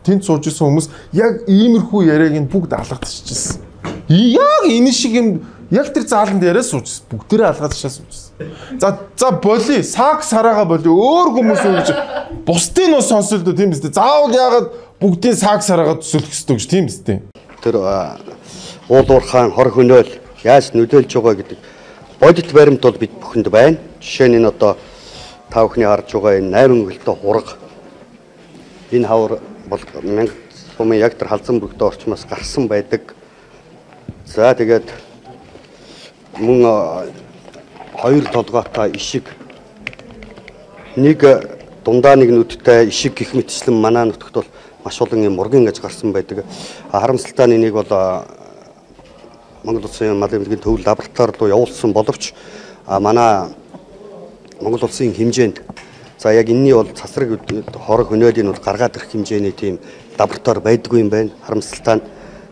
тэнд сууж исэн хүмүүс яг иймэрхүү яриаг нь бүгд алгадчихжээ. Яг энэ шиг юм яг тэр зааланд яриа суужсэн. Бүгдээрээ алгадчихаа суужсэн. За боли сак сараага боли өөр хүмүүс өгч бусдын нь сонсол дөө тийм биз дээ. Заавал яагаад бүгдийн сак сараага төсөөлөх ёстой гэж тийм биз дээ. Тэр уул уурхаан хор хөнөөл яаж нөлөөлж байгаа гэдэг бодит баримт бол бид бүхэнд байна. Жишээ нь энэ одоо та бүхний харж байгаа энэ 8 хөлтэй хураг энэ хавар бол 1000 сумын яг тэр халзан бүрэгтэй орчмоос гарсан байдаг. За тэгээд мөн хоёр толгойтой ишиг нэг дундаа нэг нүдтэй ишиг гих мэтчлэн манай нутагт бол маш олон юм мургийн гэж гарсан байдаг. Харамсалтай нь энийг бол Монгол Улсын малын эмнэлгийн төв лаборатори руу явуулсан боловч манай Монгол улсын хэмжээнд за яг энэний бол цацраг хорог хөнөөлийн бол гаргаад ирэх хэмжээний тийм лаборатори байдгүй юм байна. Харамсалтай нь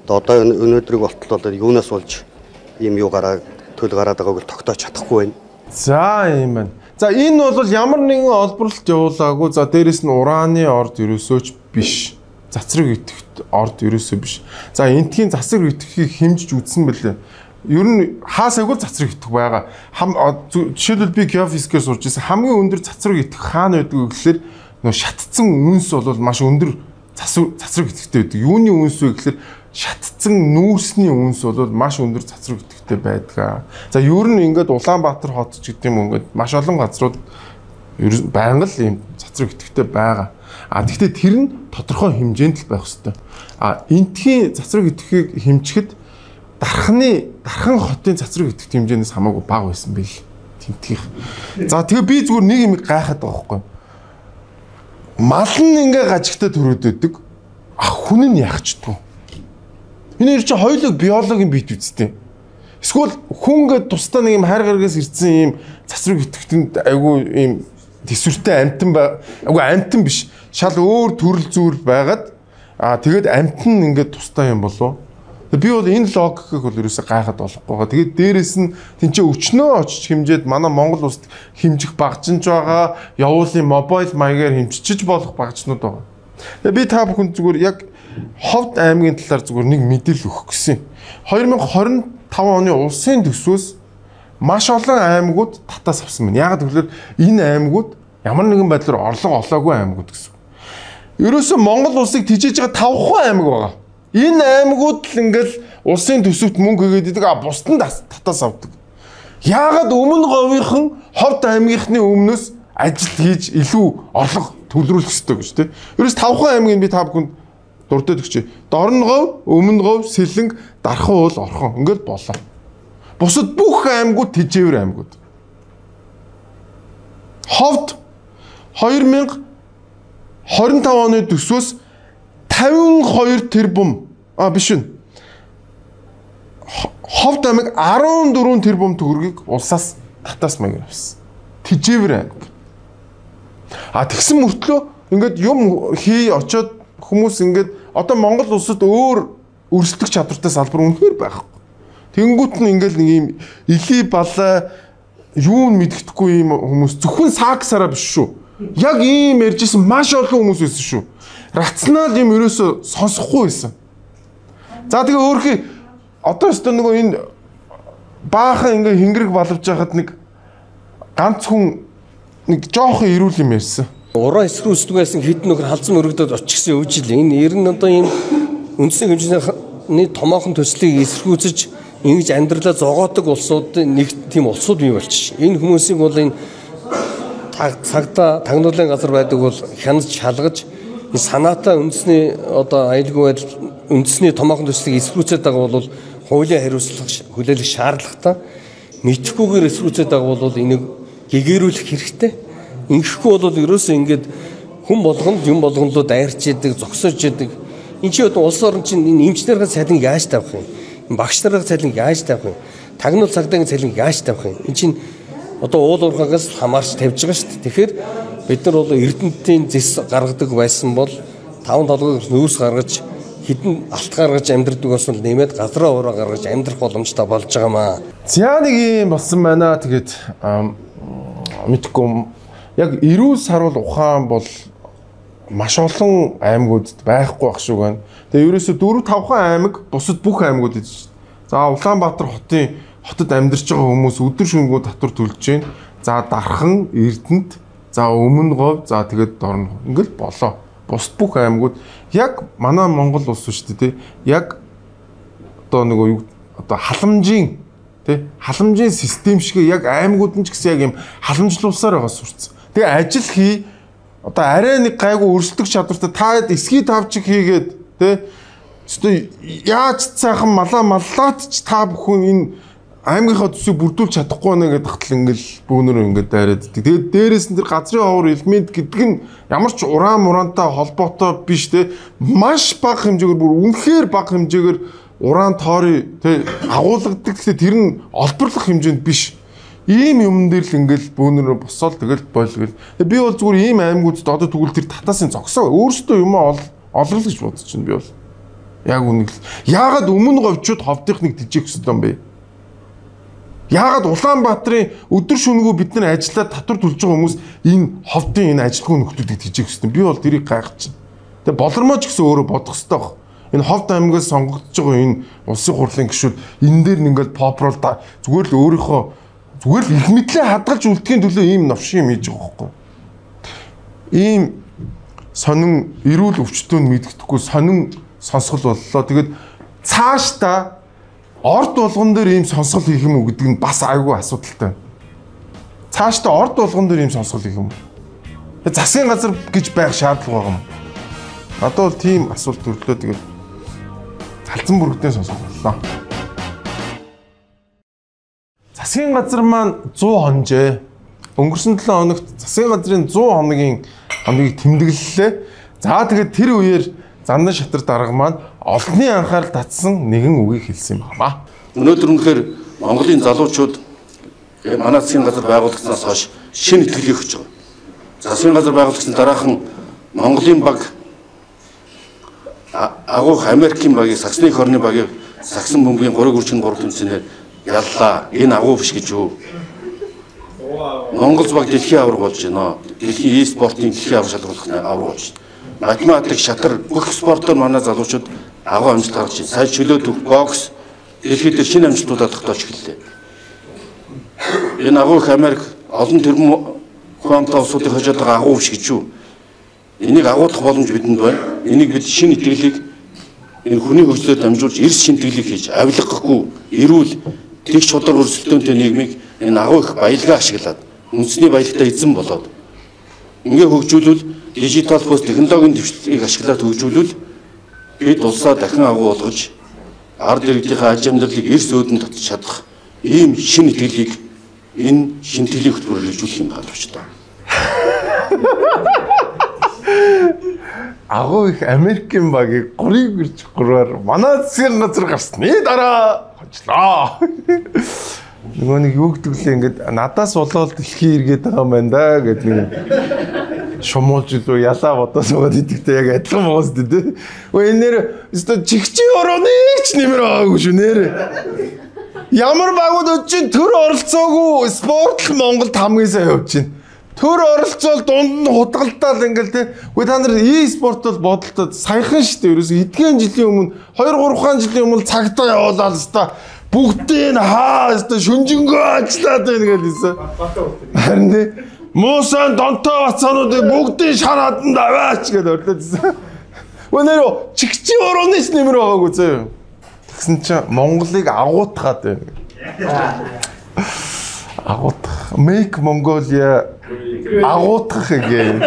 одоо өнөөдрийг болтол бол юунаас болж ийм юу гараа төл гараад байгааг л тогтоож чадахгүй байна. За ийм байна. За энэ бол ямар нэгэн олборлолт явуулаагүй. За дээрэс нь ураны орд ерөөсөө ч биш. Цацраг итгэхт орд ерөөсөө биш. За энтхийн цацраг итгэхийг хэмжиж үзсэн бэлээ. Ер нь хаасаагүй цацраг итгэх байгаа. Жишээлбэл би геофизикээр сурч ирсэн. Хамгийн өндөр цацраг итгэх хаана байдаг вэ гэхлээр нөө шатцсан үнс бол маш өндөр цацраг итгэхтэй байдаг. Юуны үнс вэ гэхлээр шатцсан нүүрсний үнс бол маш өндөр цацраг итгэхтэй байдаг. За ер нь ингээд Улаанбаатар хот ч гэдэг юм ингээд маш олон газрууд байнга л ийм цацраг итгэхтэй байгаа. А тэгвэл тэр нь тодорхой хэмжээнд л байх ёстой. А энтхийн цацраг итгэхийг хэмжихэд дархан хотын цацраг итгэх хэмжээнээс хамаагүй бага байсан байл. Тэнтгийнх. За тэгээ би зүгээр нэг юм гайхаад байгаа байхгүй. Мал нь ингээ гажигтай төрөөд өгдөг. А хүн нь яах ч дгүй. Энэ хоёр чинь хоёулаа биологийн биет үсттэй. Эсвэл хүн гээд тусдаа нэг юм хайр гаргаас ирсэн юм цацраг итгэхтэнд айгүй юм төсвөртэй амтан айгүй амтан биш. Шал өөр төрөл зүйл байгаад аа тэгээд амтан ингээд тусдаа юм болов. Би бол энэ логикийг бол ерөөсөө гайхаад болохгүй байгаа. Тэгээд дээрэс нь тэнцээ өчнөө очиж хэмжээд манай Монгол улсад хэмжих багжинж байгаа, явуулын мобайл маягаар хэмжиж болох багжнууд байгаа. Тэгээд би та бүхэнд зүгээр яг Ховд аймгийн талаар зүгээр нэг мэдээлэл өгөх гэсэн. 2025 оны улсын төсвөөс маш олон аймагуд татаас авсан байна. Яагаад гэвэл энэ аймагуд ямар нэгэн байдлаар орлого олоогүй аймагуд гэсэн. Ерөөсөө Монгол улсыг тижээж байгаа 5 аймаг байгаа. Энэ аймагуд л ингээл улсын төсөвт мөнгө хийгээд идэг, а бусд нь татаас авдаг. Яагаад өмнө говийнхан Ховд аймгийнхны өмнөөс ажил хийж илүү орлого төлрүүлэх ёстой гэж тэ. Ерөөс 5 аймгийг би та бүхэнд дурдаад өгч. Дорногов, Өмнөгов, Сэлэнг, Дархан уул, Орхон ингээл болоо. Бусад бүх аймагуд тэжээвэр аймагуд. Ховд 2025 оны төсвөөс 52 тэрбум биш үү? Ховд аймаг 14 тэрбум төгрөгийг улсаас татаас маягаар авсан. Тэжээвэр аймаг. А тэгсэн мөртлөө ингээд юм хий очоод хүмүүс ингээд одоо Монгол улсад өөр өрсөлдөх чадвартай салбар үнэхээр байхгүй. Тэнгүүт нь ингээд нэг юм илий балай юу нь мэддэхгүй юм хүмүүс зөвхөн саксараа биш шүү. Яг ийм ярьжсэн маш олон хүмүүс байсан шүү. Рационал юм ерөөсөө сонсохгүй байсан. За тэгээ өөрхий одоо өстө нөгөө энэ баахан ингээ хингэрэг балавж байхад нэг ганц хүн нэг жоохон эрүүл юм ярьсан. Уран эсрэг өсдөг байсан хэдэн нөхөр халзан өргөдөд очихсан үжил. Энэ ер нь одоо ийм үндсэн хэмжээний томоохон төслийг эсэргүүцэж ингэж амьдралаа зогоодог улсууд нэг тийм улсууд бий болчих. Энэ хүмүүсийг бол энэ цагдаа тагнуулын газар байдаг бол хянаж шалгаж энэ санаатай үндэсний одоо аюулгүй байдал үндэсний томоохон төслийг эсэргүүцээд байгаа бол хуулийн хариуцлага хүлээлгэх шаардлагатай. Мэдхгүйгээр эсэргүүцээд байгаа бол энийг гэгэрүүлэх хэрэгтэй. Ингэхгүй бол ерөөсөө ингээд хүн болгонд юм болгонлоо дайрч идэг, зогсож идэг. Энд чи одоо улс орон чинь энэ эмч нарын цалин яаж тавих юм? Багш нарын цалин яаж тавих юм? Тагнуул цагдаагийн цалин яаж тавих юм? Энд чинь одоо уул уурхаагаас хамаарч тавьж байгаа шүү дээ. Тэгэхээр бид нар бол Эрдэнэтийн зэс гаргадаг байсан бол таван толгойг нүүрс гаргаж хэдэн алт гаргаж амьдрдаг болсон нэмээд газраа ураа гаргаж амьдрах боломжтой болж байгаа маа. За нэг юм болсон байна. Тэгээд мэдгүй яг эрүүл саруул ухаан бол маш олон аймагуудад байхгүй ах шиг байна. Тэгээ ерөөсө 4-5 аймаг бусад бүх аймагууд гэж. За Улаанбаатар хотын хотод амьдарч байгаа хүмүүс өдөр шөнөгүй татвар төлж байна. За Дархан, Эрдэнэт, за Өмнө Говь, за тэгээд Дорно. Ингээл болоо. Бусад бүх аймагуд яг манай Монгол улс шүү дээ, тий. Яг одоо нөгөө юу одоо халамжийн тий халамжийн систем шиг яг аймагуд нь ч гэсэн яг юм халамжлуулсаар байгаа сурцсан. Тэгээ ажил хий одоо арай нэг гайгүй өрсөлдөх чадвартай та эсхий тавчиг хийгээд тий өстой яаж цаахан малаа маллаад ч та бүхэн энэ аймгийнхаа төсвийг бүрдүүлж чадахгүй байна гэдэг хатал ингээл бөөнөр ингээд дайраад идэг. Тэгээд дээрээс нь тэр газрын ховор элемент гэдэг нь ямар ч уран мурантай холбоотой биш те. Маш бага хэмжээгээр бүр үнэхээр бага хэмжээгээр уран тооры те агуулгадаг. Тэгэхээр тэр нь олборлох хэмжээнд биш. Ийм юм дээр л ингээл бөөнөр босоод тэгэл бойлгол. Би бол зүгээр ийм аймагуудад одоо тэгвэл тэр татаасын зогсоо өөрсдөө юм олгол гэж бодож байна би бол. Яг үнэ. Яагаад өмнө говьчууд ховдынхныг тэжээх ёстой юм бэ? Яагаад Улаанбаатарын өдөр шөнөгүй бид нар ажиллаад татвар төлж байгаа хүмүүс энэ ховдын энэ ажилгүй нөхдүүдийг тэжээх ёстой. Би бол тэрийг гайхаж байна. Тэгээ болормоо ч гэсэн өөрөө бодох ёстой баг. Энэ ховд аймгаас сонгогдож байгаа энэ улсын хурлын гишүүд энэ дээр нь ингээл попрол зүгээр л өөрийнхөө зүгээр л их мэдлээ хадгалж үлдэхийн төлөө ийм новшин юм хийж байгаа байхгүй. Ийм сонин эрүүл өвчтөө нь мэддэхгүй сонин сонсгол боллоо. Тэгээд цаашдаа орд болгон дээр ийм сонсгол хийх юм уу гэдэг нь бас айгүй асуудалтай. Цаашдаа орд болгон дээр ийм сонсгол хийх юм уу? Засгийн газар гэж байх шаардлага байгаа юм. Одоо бол тийм асуулт төрлөө тэгээд залзан бүрэгдэн сонсгол боллоо. Засгийн газар маань 100 хонжээ. Өнгөрсөн 7 хоногт засгийн газрын 100 хоногийн хоногийг тэмдэглэлээ. За тэгээд тэр үеэр Зандан шатар дарга маань олонний анхаарал татсан нэгэн үгийг хэлсэн юм байна. Өнөөдөр үнэхээр Монголын залуучууд манай засгийн газар байгуулагдсанаас хойш шинэ итгэлийг өгч байгаа. Засгийн газар байгуулагдсан дараахан Монголын баг агуух Америкийн багийг саксны хорны багийг саксан бөмбөгийн 3-3 тэмцээнээр яллаа. Энэ агуу биш гэж юу? Монгол баг дэлхийн аварга болж байна. Дэлхийн e-спортын дэлхийн аварга шалгаруулах аварга болж байна. Математик, шатар бүх спортоор манай залуучууд агуу амжилт гаргаж байна. Сая чөлөө төх, бокс дэлхийд дээр шинэ амжилтуудаа тогтоож эхэллээ. Энэ агуу их Америк олон тэрбум хүн амтай улсуудыг хожоод байгаа агуу биш гэж юу? Энийг агуулах боломж бидэнд байна. Энийг бид шинэ итгэлийг энэ хүний хөгжлөөр дамжуулж эрс шинэтгэлийг хийж авилгагүй, эрүүл, тэгш шударга өрсөлдөөнтэй нийгмийг энэ агуу их баялгаа ашиглаад үндэсний баялагтай эзэн болоод ингээ хөгжүүлвэл дижитал бус технологийн дэвшлийг ашиглаад хөгжүүлвэл бид улсаа дахин агуу болгож ард иргэдийнхээ аж амьдралыг эрс өөдөн татж чадах ийм шинэ итгэлийг энэ шинэтгэлийн хөтөлбөрөөр хэрэгжүүлэх юм боломжтой. Агуу их Америкийн багийг 3-3-аар манай засгийн газар гарсны дараа хожлоо. Нөгөө нэг юу гэдэг лээ ингээд надаас болоод дэлхий эргээд байгаа юм байна да гэдэг нэг шумуулж илүү ялаа бодоо суугаад идэгтэй яг адилхан байгаас дээ тий. Өө энэ нэр өстө чигчийн орооны ч нэмэр байгаагүй шүү нэр. Ямар багууд өчиг төр оролцоогүй спорт л Монголд хамгийн сайн явж байна. Төр оролцоол дунд нь худгалдаал ингээл тий. Үгүй та нар e-спорт бол бодолтой саяхан шүү дээ. Ерөөсө эдгээр жилийн өмнө 2 3 жилийн өмнө цагтаа явуулаад өстө бүгдийг хаа өстө шүнжэнгөө ажиллаад байна гэж хэлсэн. Харин тий. Муусан донтой бацаануудыг бүгдийг шараад нь аваач гэдээ орлоод ирсэн. Өнөө чигчийн урууны ч нэмэр байгаагүй зөө. Тэгсэн чинь Монголыг агуутгаад байна. Агуутах. Make Mongolia агуутах гээ.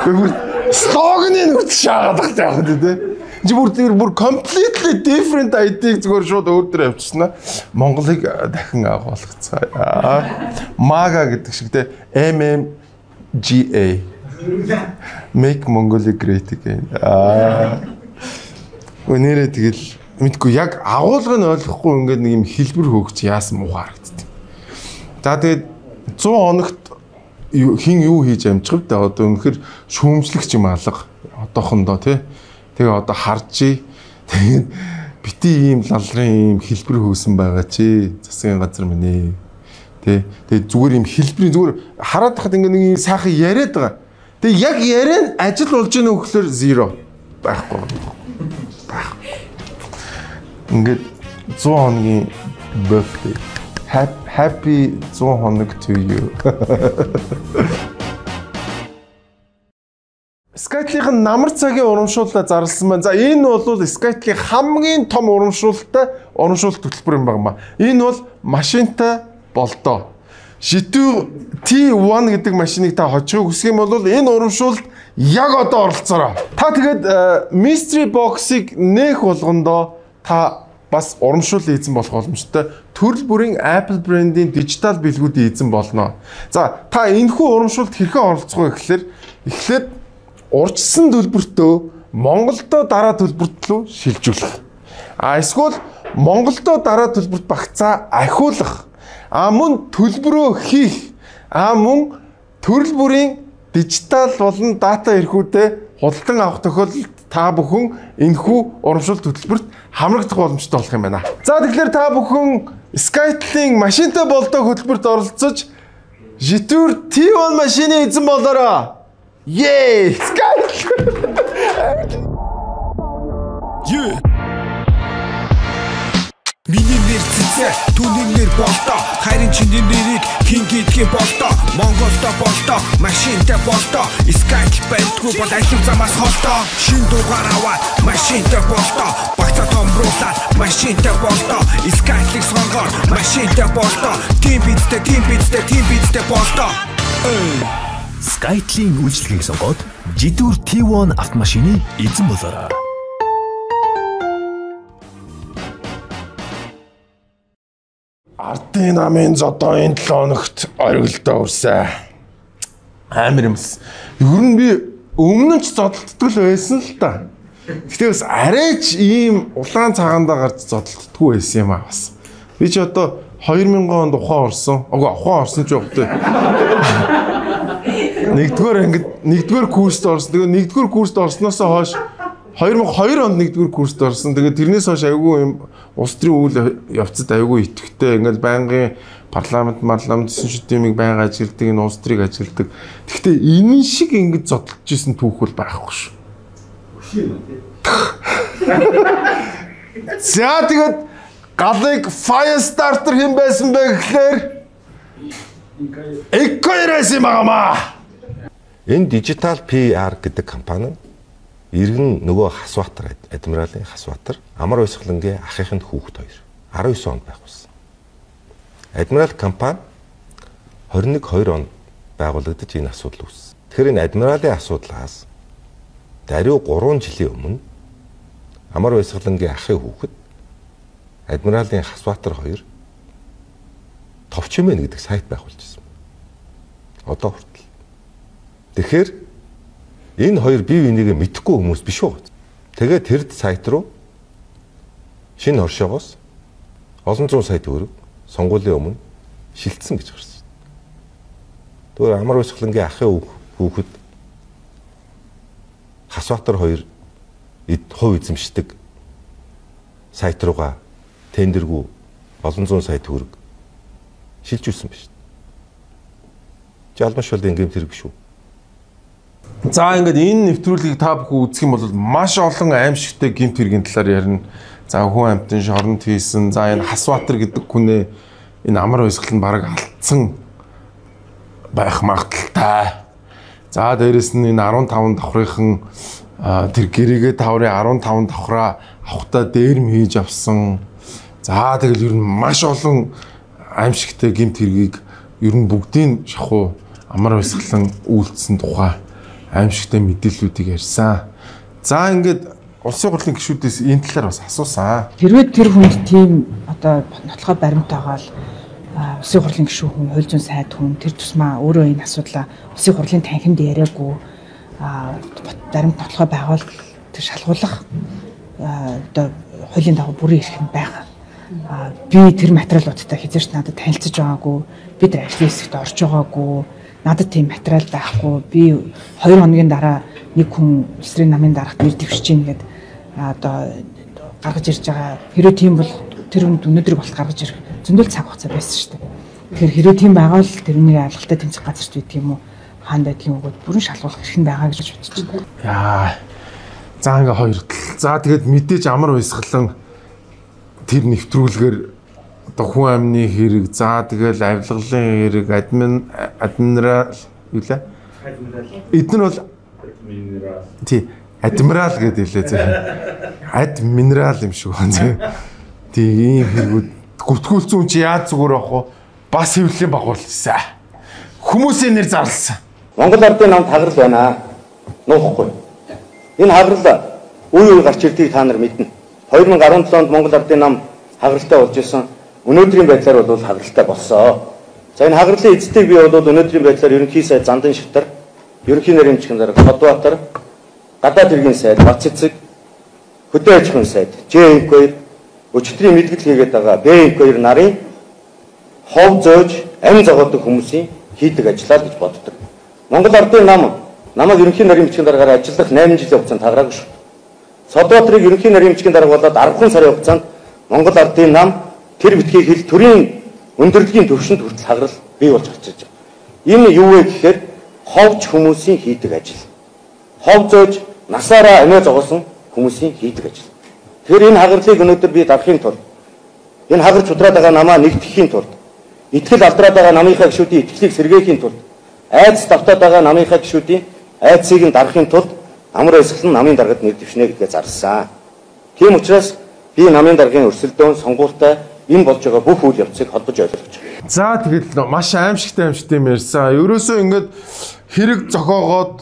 Бүр слоганыг нүрт шаагаад багтай явах тий. Чи бүр тэр бүр completely different idea зүгээр шууд өөр дээр авчирсан. Монголыг дахин агуулгацгаая. MAGA гэдэг шиг те MMGA. Make Mongolia great again. Өнөөдөр тэгэл мэдгүй яг агуулгыг нь ойлгохгүй ингээд нэг юм хэлбэр хөөгч яасан муу харагддаг. За тэгээд 100 хоногт хин юу хийж амжих вэ? Одоо үнэхэр шүүмжлэгч юм алга одоохондоо тий. Тэгээ одоо харжий. Тэгээд бити ийм лалрын ийм хэлбэр хөөсөн байгаа чи засгийн газар минь ээ. Тэ. Тэгээд зүгээр ийм хэлбэрийн зүгээр хараад тахад ингээ нэг ийм сайхан яриад байгаа. Тэгээ яг яриа нь ажил болж гэнэ үү гэхлээр 0 байхгүй. Байхгүй. Ингээд 100 хоногийн birthday. Happy 100 хоног to you. Skytel-ийн намар цагийн урамшууллаа зарласан байна. За энэ бол Skytel-ийн хамгийн том урамшуулалтай урамшуулалт хөтөлбөр юм байна. Энэ бол машинтай болдоо. Jetour T1 гэдэг машиныг та хожихыг хүсэх юм бол энэ урамшуулалт яг одоо оролцоорой. Та тэгээд Mystery Box-ыг нээх болгондоо та бас урамшууллын эзэн болох боломжтой. Төрөл бүрийн Apple брендийн дижитал бэлгүүдийн эзэн болно. За та энэхүү урамшуулалт хэрхэн оролцох вэ гэхлээр эхлээд урьдчилсан төлбөртөө Монголдо дараа төлбөрт рүү шилжүүлэх. А эсвэл Монголдо дараа төлбөрт багцаа ахиулах. А мөн төлбөрөө хийх. А мөн төрөл бүрийн дижитал болон дата эрхүүдээ худалдан авах тохиолдолд та бүхэн энэхүү урамшуулалт хөтөлбөрт хамрагдах боломжтой болох юм байна. За тэгэхээр та бүхэн Skytel-ийн машинтай болдоо хөтөлбөрт оролцож Jetour T1 машины эзэн болоорой. Yay! Skytel! Yeah! Миний нэр Цэцэ, түүний нэр Болдоо. Харин чиний нэрийг хэн гэдгийг болдоо. Монголдо болдоо, машинтай болдоо. Skytel байдгүй бол алим замаас холдоо. Шин дугаар аваад машинтай болдоо. Багцаа томруулаад машинтай болдоо. Skytel-ийг сонгоод машинтай болдоо. Тим бидтэй, тим бидтэй, тим бидтэй болдоо. Skytel-ийн үйлчлэгийг сонгоод Jetour T1 автомашины эзэн болоорой. Ардын намын зодоо энэ 7 хоногт оргилдоо үрсэн. Амар юмс. Ер нь би өмнө нь ч зодолддог л байсан л та. Гэтэ бас арайч ийм улаан цагаандаа гарч зодолддоггүй байсан юм аа бас. Би ч одоо 2000 онд ухаан орсон. Үгүй ухаан орсон ч явахгүй. Нэгдүгээр ангид нэгдүгээр курст орсон. Тэгээ нэгдүгээр курст орсноос хойш 2002 онд нэгдүгээр курст орсон. Тэгээ тэрнээс хойш айгүй юм улс төрийн үйл явцад айгүй идэвхтэй. Ингээл байнгын парламент, парламент гэсэн шүтэмийг байнга ажигладаг, энэ улс төрийг ажигладаг. Гэхдээ энэ шиг ингэж зодтолж исэн түүх бол байхгүй шүү. Өшөө юм тий. За тэгээд галыг fire starter хэн байсан бэ гэхлээр Экоэрэс юм аамаа. Энэ Digital PR гэдэг компани нь иргэн нөгөө Хасбаатар, Адмиралын Хасбаатар, Амар Баясгалангийн ахын хүүхэд хоёр 19 онд байгуулсан. Адмирал компани 21-2 онд байгуулагдаж энэ асуудал үүссэн. Тэгэхээр энэ Адмиралын асуудлаас даруй 3 жилийн өмнө Амар Баясгалангийн ахын хүүхэд Адмиралын Хасбаатар хоёр Товчмэн гэдэг сайт байгуулж ирсэн. Одоо хүртэл. Тэгэхээр энэ хоёр бие биенийгээ мэдэхгүй хүмүүс биш үү? Тэгээд тэр сайт руу шинэ хоршоогоос олон зуун сая төгрөг сонгуулийн өмнө шилжсэн гэж гарсан. Тэгвэл Амар Баясгалангийн ахын хүүхэд Хасбаатар хоёр хувь эзэмшдэг сайт руугаа тендергүй олон зуун сая төгрөг шилжүүлсэн биш. Жалмаш бол ингээм тэр биш үү? За ингээд энэ нэвтрүүлгийг та бүхэн үзэх юм бол маш олон аимшигтай гэмт хэргийн талаар ярина. За хүн амьтан шоронд хийсэн. За энэ Хасбаатар гэдэг хүнээ энэ Амар Баясгал нь бараг алдсан байх магадaltaй. За дээрэс нь энэ 15 давхрынхан тэр гэрээгээ таврын 15 давхраа авахтаа дээрэм хийж авсан. За тэгэл ер нь маш олон аимшигтай гэмт хэргийг ер нь бүгдийн шахуу Амар Баясгалан үйлдсэн тухай аимшигтай мэдээллүүдийг ярьсан. За ингээд улсын хурлын гишүүдээс энэ талаар бас асуусан. Хэрвээ тэр хүнд тийм одоо нотлохой баримт байгаа л улсын хурлын гишүүн хүн, хууль зүйн сайд хүн тэр тусмаа өөрөө энэ асуудлаа улсын хурлын танхимд яриаггүй баримт нотлохой байгаал тэр шалгуулах одоо хуулийн дагуу бүрэн эрх нь байгаа. Би тэр материалуудтай хэзээ ч надад танилцаж байгаагүй, би тэр ажлын хэсэгт орж байгаагүй, надад тийм материал байхгүй. Би 2 хоногийн дараа нэг хүн улс төрийн намын дарагт нэр дэвшиж гин гээд одоо гаргаж ирж байгаа. Хэрвээ тийм бол тэр хүнд өнөөдрийг болт гаргаж ирэх зөндөл цаг хугацаа байсан шүү дээ. Тэгэхээр хэрвээ тийм байгаа бол тэрний алгалтай тэмцэх газарч байдаг юм уу? хаана байдгийг өгөөд бүрэн шалгуулах эрх нь байгаа гэж бодож байна. Яа. За ингээ хоёр тал. За тэгээд мэдээж амар уйсгалан тэр нэвтрүүлгээр одоо хүн амны хэрэг, за тэгэл авилгалын хэрэг, адмирал юу лээ? Эдгээр бол тий, адмирал гэдэг хэлээ зэ. Админерал юм шиг байна зэ. Тий, ийм хэрэгүүд гүтгүүлсэн хүн чи яаж зүгээр авах вэ? Бас хэвлэлийн багварлаа. Хүмүүсийн нэр зарласан. Монгол Ардын намд хагарал байна. Нуухгүй. Энэ хагарал үе үе гарч ирдгийг та нар мэднэ. 2017 онд Монгол Ардын нам хагаралтай болж исэн. Өнөөдрийн байдлаар бол хагаралтай болсон. За энэ хагарлын эзэдийг би бол өнөөдрийн байдлаар ерөнхий сайд Зандан Шатар, ерөнхий нарийн эмчгийн дарга Содбаатар, гадаад хэргийн сайд Бац Цэцэг, хөдөө аж ахуйн сайд Ж2, өчигдрийн мэдгэл хийгээд байгаа Б2 нарын хов зөөж амь зогоодог хүмүүсийн хийдэг ажиллаа гэж боддог. Монгол Ардын нам намайг ерөнхий нарийн эмчгийн даргаар ажиллах 8 жилийн хугацаанд хагараагүй шүү. Содбаатарыг ерөнхий нарийн эмчгийн дарга болоод 10 сарын хугацаанд Монгол Ардын нам тэр битгий хэл төрийн өндөрлөгийн төвшөнд хүртэл хагарал бий болж гарч ирж байгаа. Энэ юу вэ гэхээр ховж хүмүүсийн хийдэг ажил. Хов зөөж насаараа амиа зогоосон хүмүүсийн хийдэг ажил. Тэгэхээр энэ хагарлыг өнөөдөр би дарахын тулд энэ хагарч удраад байгаа намаа нэгтгэхийн тулд итгэл алдраад байгаа намынхаа гишүүдийн итгэлийг сэргээхийн тулд айдас давтаад байгаа намынхаа гишүүдийн айдсыг нь дарахын тулд амар баясгалан намын даргад нэр дэвшнэ гэдгээ зарласан. Тийм учраас би намын даргын өрсөлдөөн сонгуультай энэ болж байгаа бүх үйл явцыг холбож ойлгож байна. За тэгэл маш аимшигтай юм ярьсан. Ерөөсөө ингээд хэрэг зохиогоод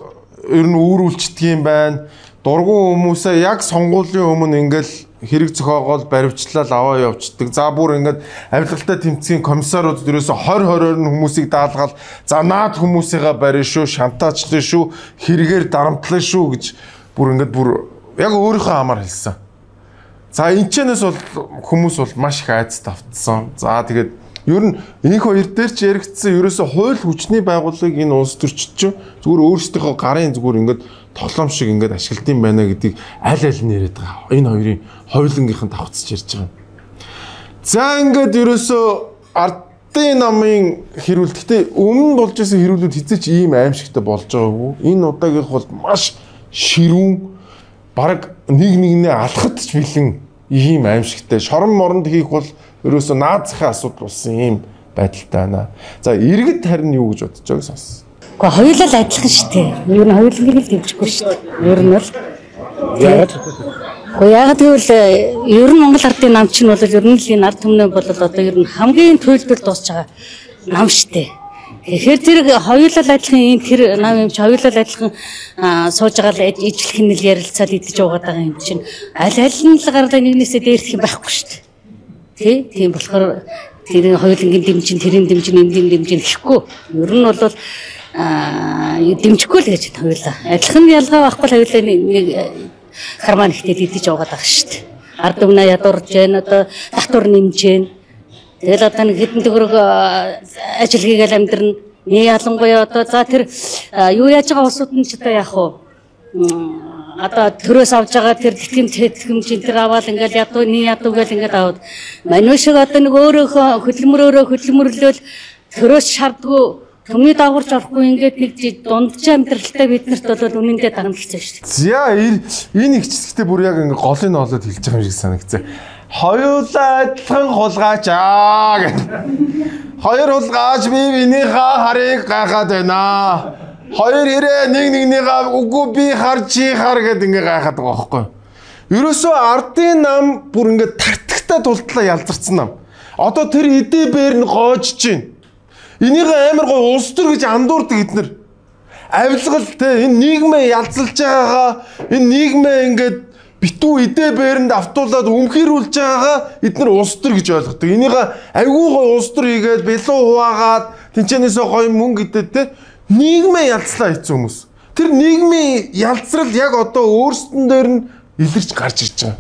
ер нь үүрүүлчдэг юм байна. Дургуун хүмүүсээ яг сонгуулийн өмнө ингээл хэрэг зохиогоол баривчлал аваа явцдаг. За бүр ингээд авилгалтай тэмцгийн комиссарууд ерөөсөө 20 20-оор нь хүмүүсийг даалгаал за наад хүмүүсийгээ барина шүү, шантаачлаа шүү, хэрэгээр дарамтлаа шүү гэж бүр ингээд бүр яг өөрийнхөө амаар хэлсэн. За энэчнээс бол хүмүүс бол маш их айц тавтсан. За тэгээд ер нь энх хоёр дээр ч яригдсан ерөөсөө хууль хүчний байгууллагыг энэ улс төрчид чинь зүгээр өөрсдийнхөө гарын зүгээр ингээд тоглоом шиг ингээд ашигладаг юм байна гэдгийг аль аль нь яриад байгаа. Энэ хоёрын хоёулангийнх нь давхцаж ярьж байгаа юм. За ингээд ерөөсөө ардын намын хэрүүл. Гэхдээ өмнө болж исэн хэрүүлүүд хэзээ ч ийм аимшигтай болж байгаагүй. Энэ удаагийнх бол маш ширүүн бараг нэг нэгнээ алхад ч бэлэн ийм аимшигтай. Шорон моронд хийх бол ерөөсөө наад захын асуудал болсон ийм байдалтай байна. За иргэд харин юу гэж бодож байгааг сонс. Гэхдээ хоёулаа л адилхан шүү дээ. Ер нь хоёулангийг л дэмжихгүй шүү дээ. Ер нь бол Гэхдээ яагаад гэвэл ер нь Монгол Ардын нам чинь бол ер нь л энэ ард түмнээ бол одоо ер нь хамгийн туйлдвар дуусч байгаа нам шүү дээ. Тэгэхээр зэрэг хоёулаа л адилхан энэ тэр нам юм чи хоёулаа л адилхан сууж байгаа л ижлэх нь л ярилцаад идэж уугаад байгаа юм чинь аль аль нь л гарлаа нэгнээсээ дээрдэх юм байхгүй шүү дээ. Тэ? Тийм болохоор тэр хоёулангийн дэмжин, тэрийн дэмжин, эндийн дэмжин гэхгүй. Ер нь бол дэмжихгүй л гэж хоёулаа. Адилхан ялгаа байхгүй л хоёулаа нэг хармаа нэгтэл идэж уугаад байгаа шүү дээ. Ард түмнээ ядуурж जैन одоо татвар нэмж जैन. Тэгэл одоо нэг хэдэн төгрөг ажил хийгээл амьдрна. Нэг ялангуяа одоо за тэр юу яаж байгаа улсууд нь ч одоо яах вэ? Одоо төрөөс авж байгаа тэр тэтгэмж энэ тэр аваад ингээл ядуу нэг ядуу гэл ингээд аваад мануу шиг одоо нэг өөрөөхөө хөдөлмөрөөрөө хөдөлмөрлөөл төрөөс шаардгүй түмний дагаварч орохгүй ингээд нэг дундч амьдралтай биднэрт бол үнэндээ дарамт хэцүү шүү дээ. За энэ ихчсэгтээ бүр яг ингээд голын олоод хэлж байгаа юм шиг санагцсан. Хоёулаа адилхан хулгайч аа гэх. Хоёр хулгайч би минийхээ харыг гайхаад байна. Хоёр хэрэг нэг нэгнийгаа үгүй би хар чи хар гэд ингээ гайхаад байгаа байхгүй. Ерөөсөө ардын нам бүр ингээ тартагтай тултлаа ялзарсан нам. Одоо тэр эдээ бээр нь гоожж чинь. Энийг амар гой улс төр гэж андуурдаг эднэр. Авилгал те энэ нийгмээ ялзалж байгаагаа энэ нийгмээ ингээд битүү эдээ бээрэнд автуулаад өмхийрүүлж байгаагаа эднэр улс төр гэж ойлгодог. Энийг айгүй гой улс төр хийгээд бэлүү хуваагаад тэнчэнээсээ гой мөнгө идээд те нийгмээ ялцлаа хийсэн хүмүүс. Тэр нийгмийн ялцрал яг одоо өөрсдөн дээр нь илэрч гарч ирж байгаа.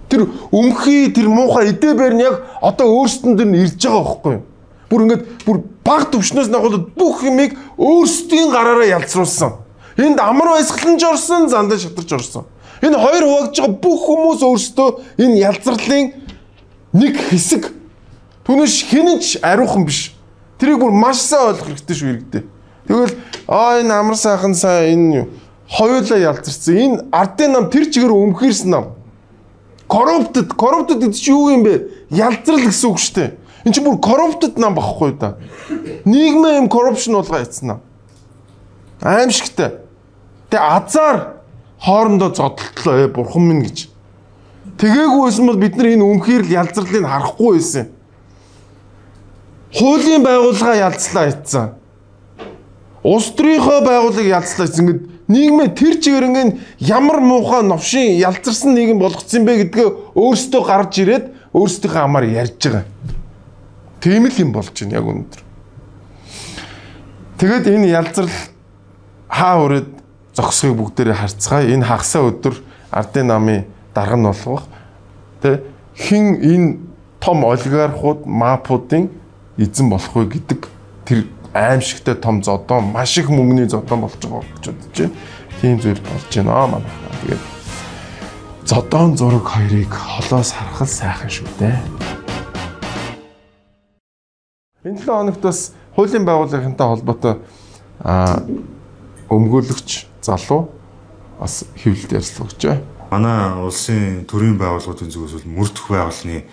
Тэр өмхий тэр муухай эдээ бээр нь яг одоо өөрсдөн дээр нь ирж байгаа байхгүй юу? Бүр ингээд бүр баг төвшнөөс нагуулад бүх юмыг өөрсдийн гараараа ялцруулсан. Энд амар баясгаланж орсон, зандаа шатарч орсон. Энэ хоёр хуваагдж байгаа бүх хүмүүс өөрсдөө энэ ялзарлын нэг хэсэг. Түүнээс хинэн ч ариухан биш. Тэрийг бүр маш сайн ойлгох хэрэгтэй шүү иргэдээ. Тэгвэл энэ амар сайхан сайн энэ хоёулаа ялзарсан. Энэ ардын нам тэр чигээр өмхийрсэн нам. Corrupted гэдэг чинь юу юм бэ? Ялзрал гэсэн үг шүү дээ. Энэ чинь бүр corrupted нам багхгүй да. Нийгмээ юм corruption болгоо хийсэн нам. Аимшигтай. Тэгээ азар хоорондоо зодолтлоо бурхан минь гэж. Тэгээгүй байсан бол бид нар энэ өмхийрэл ялзралыг харахгүй байсан. Хуулийн байгууллага ялцлаа хийсэн. Улс төрийнхөө байгууллагыг ялцлаа хийсэн. Ингээд нийгмээ тэр чигээр ингээд ямар муухай новшин ялзарсан нийгэм болгоцсон бэ гэдгээ өөрсдөө гарч ирээд өөрсдийнхөө амаар ярьж байгаа. Тийм л юм болж байна яг өнөөдөр. Тэгээд энэ ялзрал хаа хүрээд зогсохыг бүгдээрээ харцгаая. Энэ хагасаа өдөр ардын намын дарга нь болох тэ хэн энэ том олигархууд, мафуудын эзэн болох вэ гэдэг тэр аимшигтай том зодон, маш их мөнгөний зодон болж байгаа гэж бодож байна. Тийм зүйл болж байна манайхаа. Тэгээд зодон зураг хоёрыг холоос харах л сайхан шүү дээ. Энэ 7 хоногт бас хуулийн байгууллагынтай холбоотой өмгөөлөгч залуу бас хэвлэлд ярьслаа өгчээ. Манай улсын төрийн байгууллагуудын зүгээс бол мөрдөх байгууллагын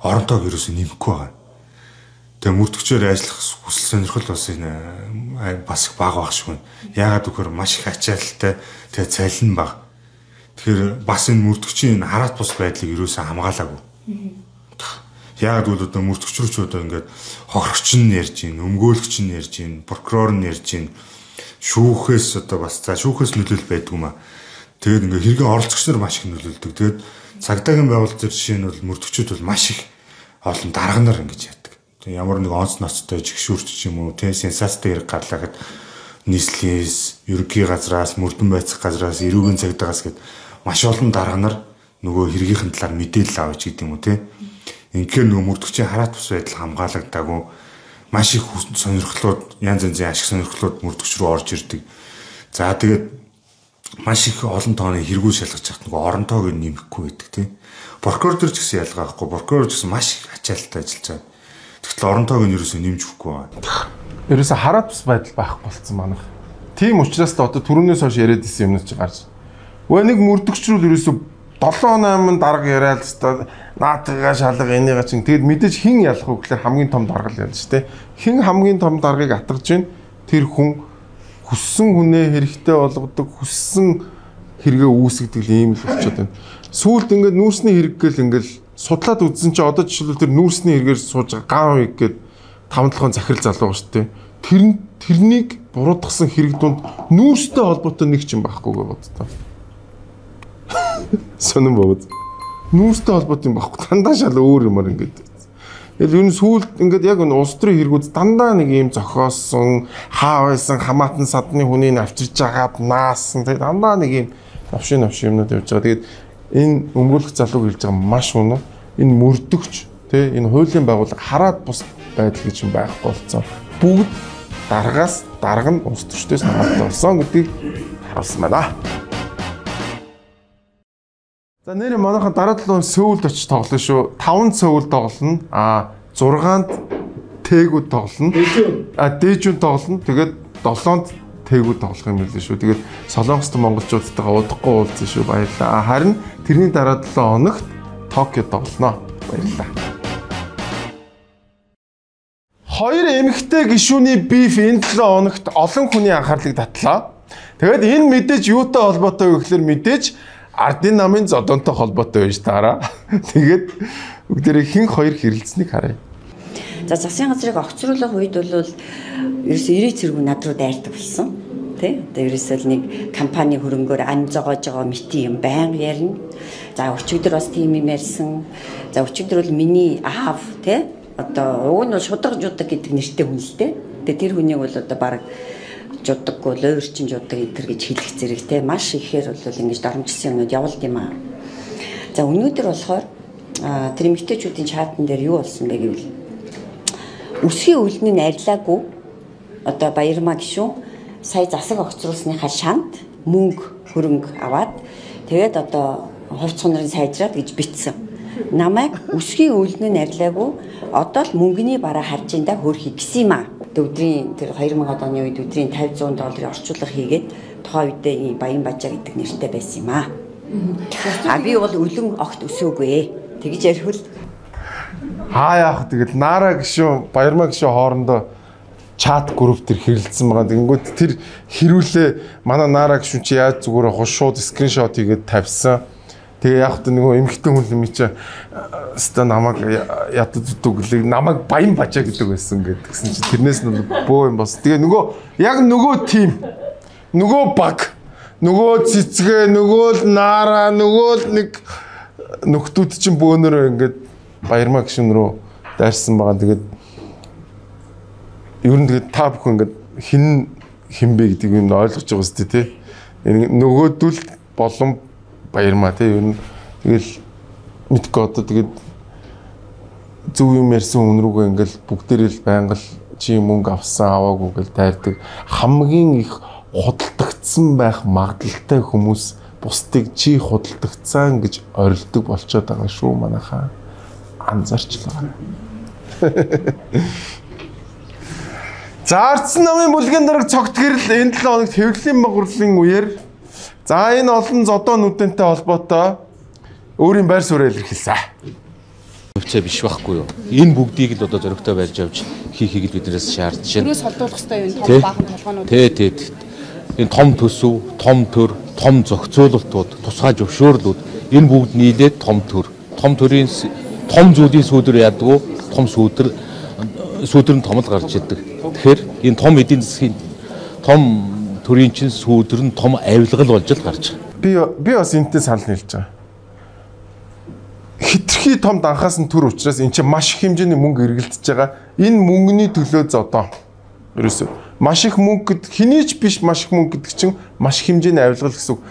оронтойг ерөөсөө нэмэхгүй байгаа. Тэгээ мөрдөгчөөр ажиллах хүсэл сонирхол бас энэ бас их бага байх шиг байна. Яагаад гэвэл маш их ачаалттай, тэгээ цалин бага. Тэгэхээр бас энэ мөрдөгчийн хараат бус байдлыг ерөөсөө хамгаалаагүй. Яагаад гэвэл одоо мөрдөгч рүү ч одоо ингээд хохирогч нь ярьж гин, өмгөөлөгч нь ярьж гин, прокурор нь ярьж гин, шүүхээс одоо бас за шүүхээс нөлөөлөл байдгүй маа. Тэгээд ингээд хэргийн оролцогч нар маш их нөлөөлдөг. Тэгээд цагдаагийн байгууллага дээр жишээ нь бол мөрдөгчүүд бол маш их олон дарга нар ингэж яадаг. Тэгээд ямар нэг онц ноцтой жигшүүрч ч юм уу, тэ сенсацтай хэрэг гарлаа гэд нийслэлээс, ерөнхий газраас, мөрдөн байцах газраас, эрүүгийн цагдаагаас гэд маш олон дарга нар нөгөө хэргийнхэн талаар мэдээлэл авч гэдэг юм уу, тэ. Инхээр нөгөө мөрдөгчийн хараат бус байдал хамгаалагдаагүй маш их сонирхлууд, янз янзын ашиг сонирхлууд мөрдөгч рүү орж ирдэг. За тэгээд маш их олон тооны хэрэгүүл шалгаж чад нөгөө оронтойг нэмэхгүй байдаг тий. Прокурор төр ч гэсэн ялгаа байхгүй. Прокурор ч гэсэн маш их ачаалттай ажиллаж байгаа. Тэгтэл оронтойг нь ерөөсөө нэмж өгөхгүй байгаа. Ерөөсөө хараат бус байдал байхгүй болсон манайх. Тийм учраас л одоо түрүүнээс хойш яриад исэн юмнууд чи гарч. Өө нэг мөрдөгч рүү ерөөсөө 7 8 дарга яриад л та наатгаа шалга энийга чинь тэгэд мэдээж хэн ялах вэ гэхээр хамгийн том дарга л ялж штэ. Хэн хамгийн том даргыг атгаж гин тэр хүн хүссэн хүнээ хэрэгтэй болгодог, хүссэн хэрэгээ үүсгдэг ийм л болчиход байна. Сүүлд ингээд нүүрсний хэрэг гэл ингээд судлаад үзсэн чинь одоо жишээлбэл тэр нүүрсний хэрэгээр сууж байгаа ган үе гээд 5-7 захирал залуу байгаа штэ. Тэрнийг буруутгасан хэрэг дунд нүүрстэй холбоотой нэг ч юм байхгүй гэ боддоо. Сонин богд. Нүүрстэй холбоотой юм байхгүй. Дандаа шал өөр юмар ингээд. Тэгэл ер нь сүүлд ингээд яг энэ улс төрийн хэрэгүүд дандаа нэг юм зохиосон, хаа байсан хамаатан садны хүнийг авчирч агаад наасан. Тэгээд дандаа нэг юм новшин юмнууд явж байгаа. Тэгээд энэ өмгөөлөх залууг хэлж байгаа маш үнэ. Энэ мөрдөгч тий энэ хуулийн байгууллага хараад бус байдал гэж юм байхгүй болсон. Бүгд даргаас дарга нь улс төрчдөөс хамаартай болсон гэдгийг харуулсан байна. За нэр манайхан дараа 7 Сөүлд очиж тоглоно шүү. 5 Сөүл тоглоно. А 6-нд Тэгүүд тоглоно. А Дэжүн тоглоно. Тэгээд 7-нд Тэгүүд тоглох юм билээ шүү. Тэгээд Солонгост монголчуудтайгаа удахгүй уулзсан шүү. Баярлалаа. Харин тэрний дараа 7 хоногт Токио тоглоно. Баярлалаа. Хоёр эмэгтэй гишүүний биф энэ 7 хоногт олон хүний анхаарлыг татлаа. Тэгээд энэ мэдээж юутай холбоотой вэ гэхээр мэдээж ардын намын зодонтой холбоотой байж таараа. Тэгээд бүгдээрээ хэн хоёр хэрэлцсэнийг харъя. За засгийн газрыг огцруулах үед бол ерөөсөө ирээ цэргүү над руу дайрдаг болсон. Тэ? Одоо ерөөсөө л нэг компани хөрөнгөөр ан зогоож байгаа мити юм байнга ярина. За өчигдөр бас тийм юм ярьсан. За өчигдөр бол миний аав тэ? Одоо уг нь бол шударга жудаг гэдэг нэртэй хүн л дээ. Тэгээ тэр хүнийг бол одоо баг жудаггүй, луйварчин жудаг энэ төр гэж хэлэх зэрэг те маш ихээр бол ингэж доромжилсан юмнууд явуулд юм аа. За өнөөдөр болохоор тэр эмэгтэйчүүдийн чатан дээр юу болсон бэ гэвэл үсгийн өлн нь арилаагүй одоо Баярмаа гишүүн сая засаг огцруулсныхаа шанд мөнгө хөрөнгө аваад тэгээд одоо хувц хунарын сайжраад гэж бичсэн. Намайг үсгийн өлн нь арилаагүй одоо л мөнгөний бараа харж ин да хөөрхий гэсэн юм аа. Өдрийн тэр 2000-ад оны үед өдрийн 50 100 долларын орчуулга хийгээд тухайн үедээ ийм Баян Бажаа гэдэг нэртэй байсан юм аа. А би бол өлөн огт өсөөгүй. Тэгж ярихвал хаа яах тэгэл Нара гişүн Баярмаа гişүн хоорондоо чат групп төр хэрэлдсэн байгаа. Тэгэнгүүт тэр хэрүүлээ манай Нара гişүн чи яаж зүгээр авах шууд скриншот хийгээд тавьсан. Тэгээ яг та нөгөө эмхтэн хүн юм чи өстой намайг ядад зүтг гэлээ намайг Баян Бажаа гэдэг байсан гэдгсэн чи тэрнээс нь бөө юм болсон. Тэгээ нөгөө яг нөгөө тим нөгөө баг нөгөө цэцгээ нөгөө л Нара нөгөө л нэг нөхдүүд чинь бөөнөрөө ингээд Баярмаа гişүн рүү дайрсан байгаа. Тэгээд ер нь тэгээд та бүхэн ингээд хин хин бэ гэдгийг нь ойлгож байгаа үстэй тий. Нөгөөдөл болон Баярмаа тий ер нь тэгэл мэдгүй одоо тэгээд зөв юм ярьсан хүн рүүгээ ингээл бүгдээрээ л байнга л чи мөнгө авсан аваагүй гэл дайрдаг. Хамгийн их худалдагдсан байх магадлалтай хүмүүс бусдыг чи худалдагдсан гэж орилдог болчиход байгаа шүү манайхаа. Анзаарч л байгаа. За Ардсан намын бүлгийн дарга цогт гэрэл энэ 7 хоногт хэвлэлийн багварлын үеэр за энэ олон зодоо нүдэнтэй холбоотой өөрийн байр сууриа илэрхийлсэн. Хувьцаа биш байхгүй юу? Энэ бүгдийг л одоо зоригтой барьж авч хийхийг л биднээс шаардж байна. Төрөөс холдуулах ёстой юм том баахан толгоонууд. Тий. Энэ том төсөв, том төр, том зохицуулалтууд, тусгай зөвшөөрлүүд энэ бүгд нийлээд том төр. Том төрийн том зүйлийн сүүдэр ядгүй, том сүүдэр нь том л гарч ирдэг. Тэгэхээр энэ том эдийн засгийн том төрийн чинь сүүдэр нь том авилгал болж л гарч байгаа. Би бас энэтэй санал нийлж байгаа. Хитрхи том данхаас нь төр учраас энэ чинь маш их хэмжээний мөнгө эргэлдэж байгаа. Энэ мөнгөний төлөө зодоо. Ерөөсөө маш их мөнгө гэд хэний ч биш маш их мөнгө гэдэг чинь маш их хэмжээний авилгал гэсэн үг.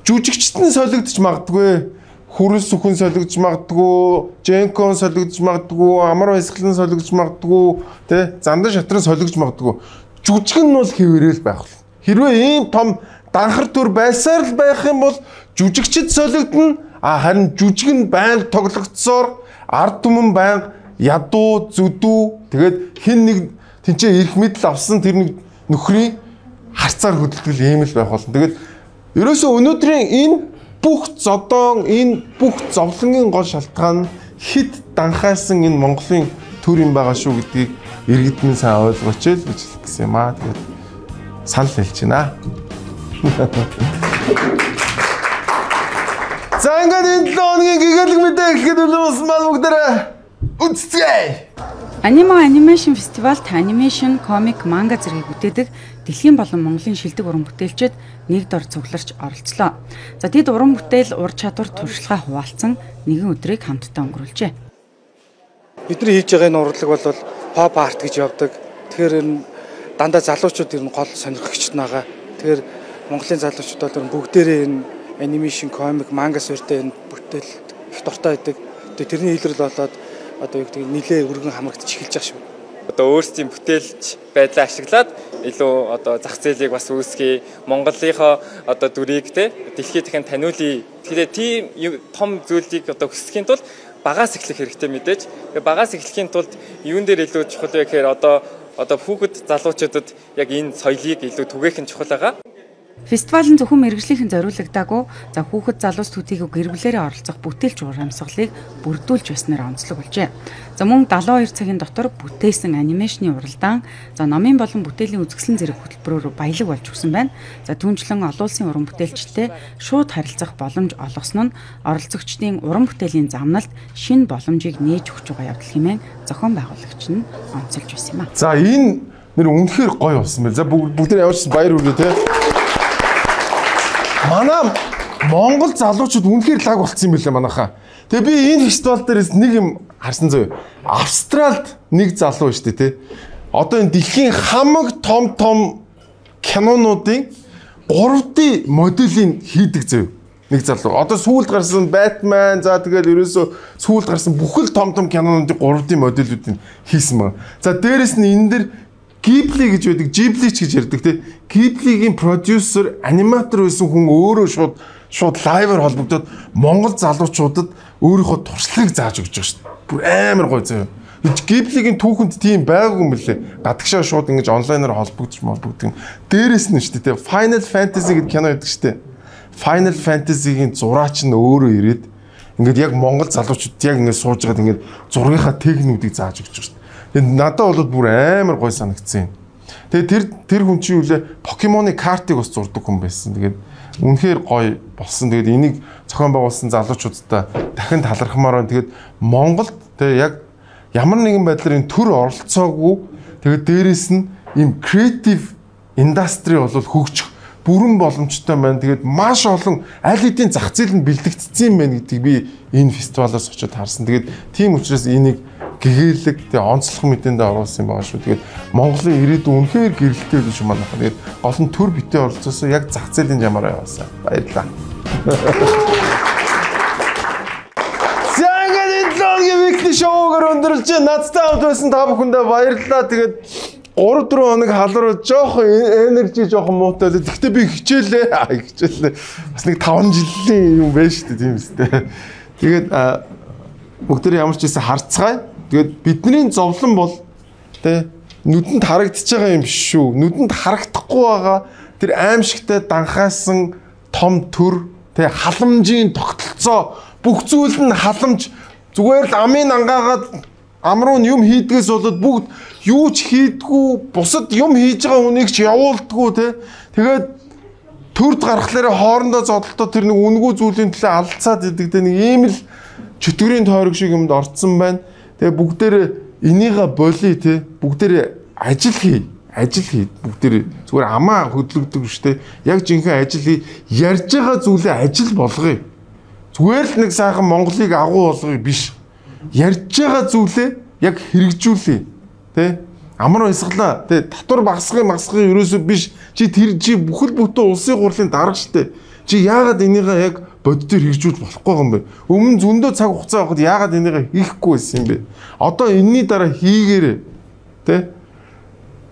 Жүжигчд нь солигдож магадгүй. Хүрэл сүхэн солигдож магадгүй, Женкон солигдож магадгүй, Амар баясгалан солигдож магадгүй, тэ Зандан шатран солигдож магадгүй. Жүжиг нь бол хэвээрэл байх бол. Хэрвээ ийм том данхар төр байсаар л байх юм бол жүжигчд солигдоно. А харин жүжиг нь байнга тоглогдсоор ард түмэн байнга ядуу, зүдүү тэгээд хин нэг тэнцээ эрх мэдэл авсан тэр нэг нөхрийн харцаар хөдөлгөл ийм л байх болно. Тэгээд ерөөсөө өнөөдрийн энэ бүх зодоон, энэ бүх зовлонгийн гол шалтгаан нь хит данхаасан энэ Монголын төр юм байгаа шүү гэдгийг иргэд минь сайн ойлгооч л гэж хэлэх гэсэн юм аа. Тэгээд санал хэлж байна. За ингээд энэ 7 хоногийн гэгээлэг мэдээ эхлэхэд бэлэн болсон маань бүгдээрээ үзцгээе. Анима анимашн фестивалд анимашн, комик, манга зэргийг бүтээдэг дэлхийн болон Монголын шилдэг уран бүтээлчид нэг дор цугларч оролцлоо. За тэд уран бүтээл, ур чадвар, туршлагаа хуваалцсан нэгэн өдрийг хамтдаа өнгөрүүлжээ. Бидний хийж байгаа энэ урлаг бол pop art гэж явдаг. Тэгэхээр энэ дандаа залуучууд ер нь гол сонирхогчд байгаа. Тэгэхээр Монголын залуучууд бол бүгдээрээ энэ анимашн, комик, манга суурьтай энэ бүтээл их дуртай байдаг. Тэгээ тэрний илрэл болоод одоо юу гэдэг нилээ өргөн хамрагдчих эхэлж байгаа шүү. Одоо өөрсдийн бүтээлч байдлаа ашиглаад илүү одоо зах зээлийг бас үүсгэе. Монголынхоо одоо дүрийг те дэлхийд дахин таниулъя. Тэгэхээр тийм том зүйлийг одоо хүсэхийн тулд багаас эхлэх хэрэгтэй мэдээж. Тэгээ багаас эхлэхийн тулд юун дээр илүү чухал вэ гэхээр одоо хүүхэд залуучуудад яг энэ соёлыг илүү түгээх нь чухал байгаа. Фестивал нь зөвхөн мэргэжлийнхэн зориулагдаагүй за хүүхэд залуус төдийгүй гэр бүлээрээ оролцох бүтээлч уур амьсгалыг бүрдүүлж байснаар онцлог болжээ. За мөн 72 цагийн дотор бүтээсэн анимашны уралдаан за номын болон бүтээлийн үзэсгэлэн зэрэг хөтөлбөрөөр баялаг болж өгсөн байна. За түүнчлэн олон улсын уран бүтээлчтэй шууд харилцах боломж олгосон нь оролцогчдын уран бүтээлийн замналд шинэ боломжийг нээж өгч байгаа явдал хэмээн зохион байгуулагч нь онцолж байсан юм а. За энэ нэр үнэхээр гоё болсон байл. За бүгдээ явуулсан баяр хүргэе те. Манай Монгол залуучууд үнэхээр лаг болцсон юм билээ манайхаа. Тэгээ би энэ фестивал дээрээс нэг юм харсан зөө. Австралид нэг залуу шүү дээ тий. Одоо энэ дэлхийн хамаг том том кинонуудын 3D моделийг хийдэг зөө. Нэг залуу. Одоо сүүлд гарсан Batman за тэгэл ерөөсөө сүүлд гарсан бүхэл том том кинонуудын 3D моделүүдийг хийсэн байна. За дээрэс нь энэ дэр Ghibli гэж байдаг, Ghibli ч гэж ярьдаг тий. Ghibli-гийн продюсер, аниматор байсан хүн өөрөө шууд лайваар холбогдоод Монгол залуучуудад өөрийнхөө туршлагыг зааж өгч байгаа шүү дээ. Бүр амар гоё зөө. Ghibli-гийн түүхэнд тийм байгаагүй юм лээ. Гадагшаа шууд ингэж онлайнаар холбогдож молбогддог. Дээрээс нь шүү дээ. Final Fantasy гэдэг кино байдаг шүү дээ. Final Fantasy-гийн зураач нь өөрөө ирээд ингээд яг Монгол залуучууд яг ингээд сууж байгаад ингээд зургийнхаа техникүүдийг зааж өгч байгаа шүү дээ. Тэгээд надад бол бүр амар гой санагдсан юм. Тэгээд тэр хүн чинь юу лээ Покемоны картыг бас зурдаг хүн байсан. Тэгээд үнэхээр гоё болсон. Тэгээд энийг зохион байгуулсан залуучуудтай дахин талархмаар байна. Тэгээд Монголд тэгээд яг ямар нэгэн байдлаар энэ төр оролцоогүй тэгээд дээрэс нь ийм креатив индастри бол хөгжих бүрэн боломжтой байна. Тэгээд маш олон аль хэдийн зах зээл нь бэлтгэгдсэн юм байна гэдгийг би энэ фестивалаас очиод харсан. Тэгээд тийм учраас энийг гэгээлэг тэгээ онцлог мэдээндээ оруулсан юм байгаа шүү. Тэгээд Монголын ирээдүйн үнэхээр гэрэлтэй гэж манайх. Тэгээд гол нь төр битээ оролцоосон яг зах зээлийн жамаараа яваасан. Баярлалаа. За ингээд энэ 7 weekly show-гаар өндөрлж надтай хамт байсан та бүхэндээ баярлалаа. Тэгээд 3-4 хоног халуур жоохон энержи жоохон муутай байлаа. Гэхдээ би хичээлээ. Хичээлээ. Бас нэг 5 жилийн юм байна шүү дээ, тийм үстэй. Тэгээд бүгдээ ямар ч байсан харцгаая. Тэгээд бидний зовлон бол тэ нүдэнд харагдаж байгаа юм шүү. Нүдэнд харагдахгүй байгаа тэр аимшигтай данхаасан том төр тэ халамжийн тогтолцоо бүх зүйл нь халамж зүгээр л амын ангаагаад ам руу юм хийдгээс болоод бүгд юу ч хийдгүү бусад юм хийж байгаа хүнийг ч явуулдгүү тэ. Тэгээд төрд гаргахлаараа хоорондоо зодолдоо тэр нэг үнэгүй зүйлийн төлөө алцаад идэг тэ нэг ийм л чөтгөрийн тойрог шиг юмд орцсон байна. Тэгээ бүгдээрээ энийгээ болий те бүгдээрээ ажил хий. Ажил хий. Бүгдээрээ зүгээр амаа хөдлөгдөг шүү дээ. Яг жинхэнэ ажил хий. Ярьж байгаа зүйлээ ажил болгоё. Зүгээр л нэг сайхан Монголыг агуу болгоё биш. Ярьж байгаа зүйлээ яг хэрэгжүүлье. Тэ? Амар баясгалаа. Тэ татвар багасгах ерөөсөө биш. Чи тэр чи бүхэл бүтэн улсын хурлын дарга шүү дээ. Чи яагаад энийгээ яг боддоор хэрэгжүүлж болохгүй юм бэ? Өмнө зөндөө цаг хугацаа авахд яагаад энийгээ хийхгүй байсан юм бэ? Одоо энэний дараа хийгээрэй. Тэ?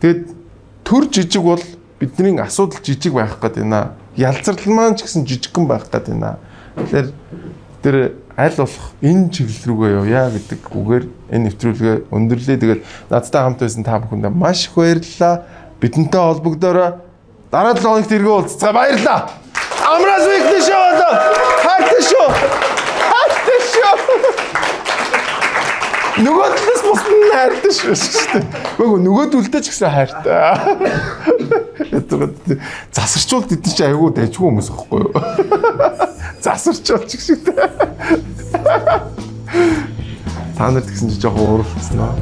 Тэгээд төр жижиг бол бидний асуудал жижиг байх гээд байна. Ялзарлал маань ч гэсэн жижигхэн байх гээд байна. Тэгэхээр тэр аль болох энэ чиглэл рүүгээ явъя гэдэг үгээр энэ нэвтрүүлгээ өндөрлөө. Тэгээд надтай хамт байсан та бүхэндээ маш их баярлалаа. Бидэнтэй холбогдоорой. Дараа 7 хоногт эргээ уулзцгаая. Баярлалаа. Амраас weekly show одоо хайртай шүү. Хайртай шүү. Нөгөө талаас бус нь хайртай шүү шүү дээ. Үгүй нөгөө төлдөө ч гэсэн хайртай. Засарчуулт эдэн чи айгүй дайжгүй хүмүүс байхгүй юу? Засарчуулч гэх шиг. Та нар тэгсэн чи жоохон ууралцсан аа.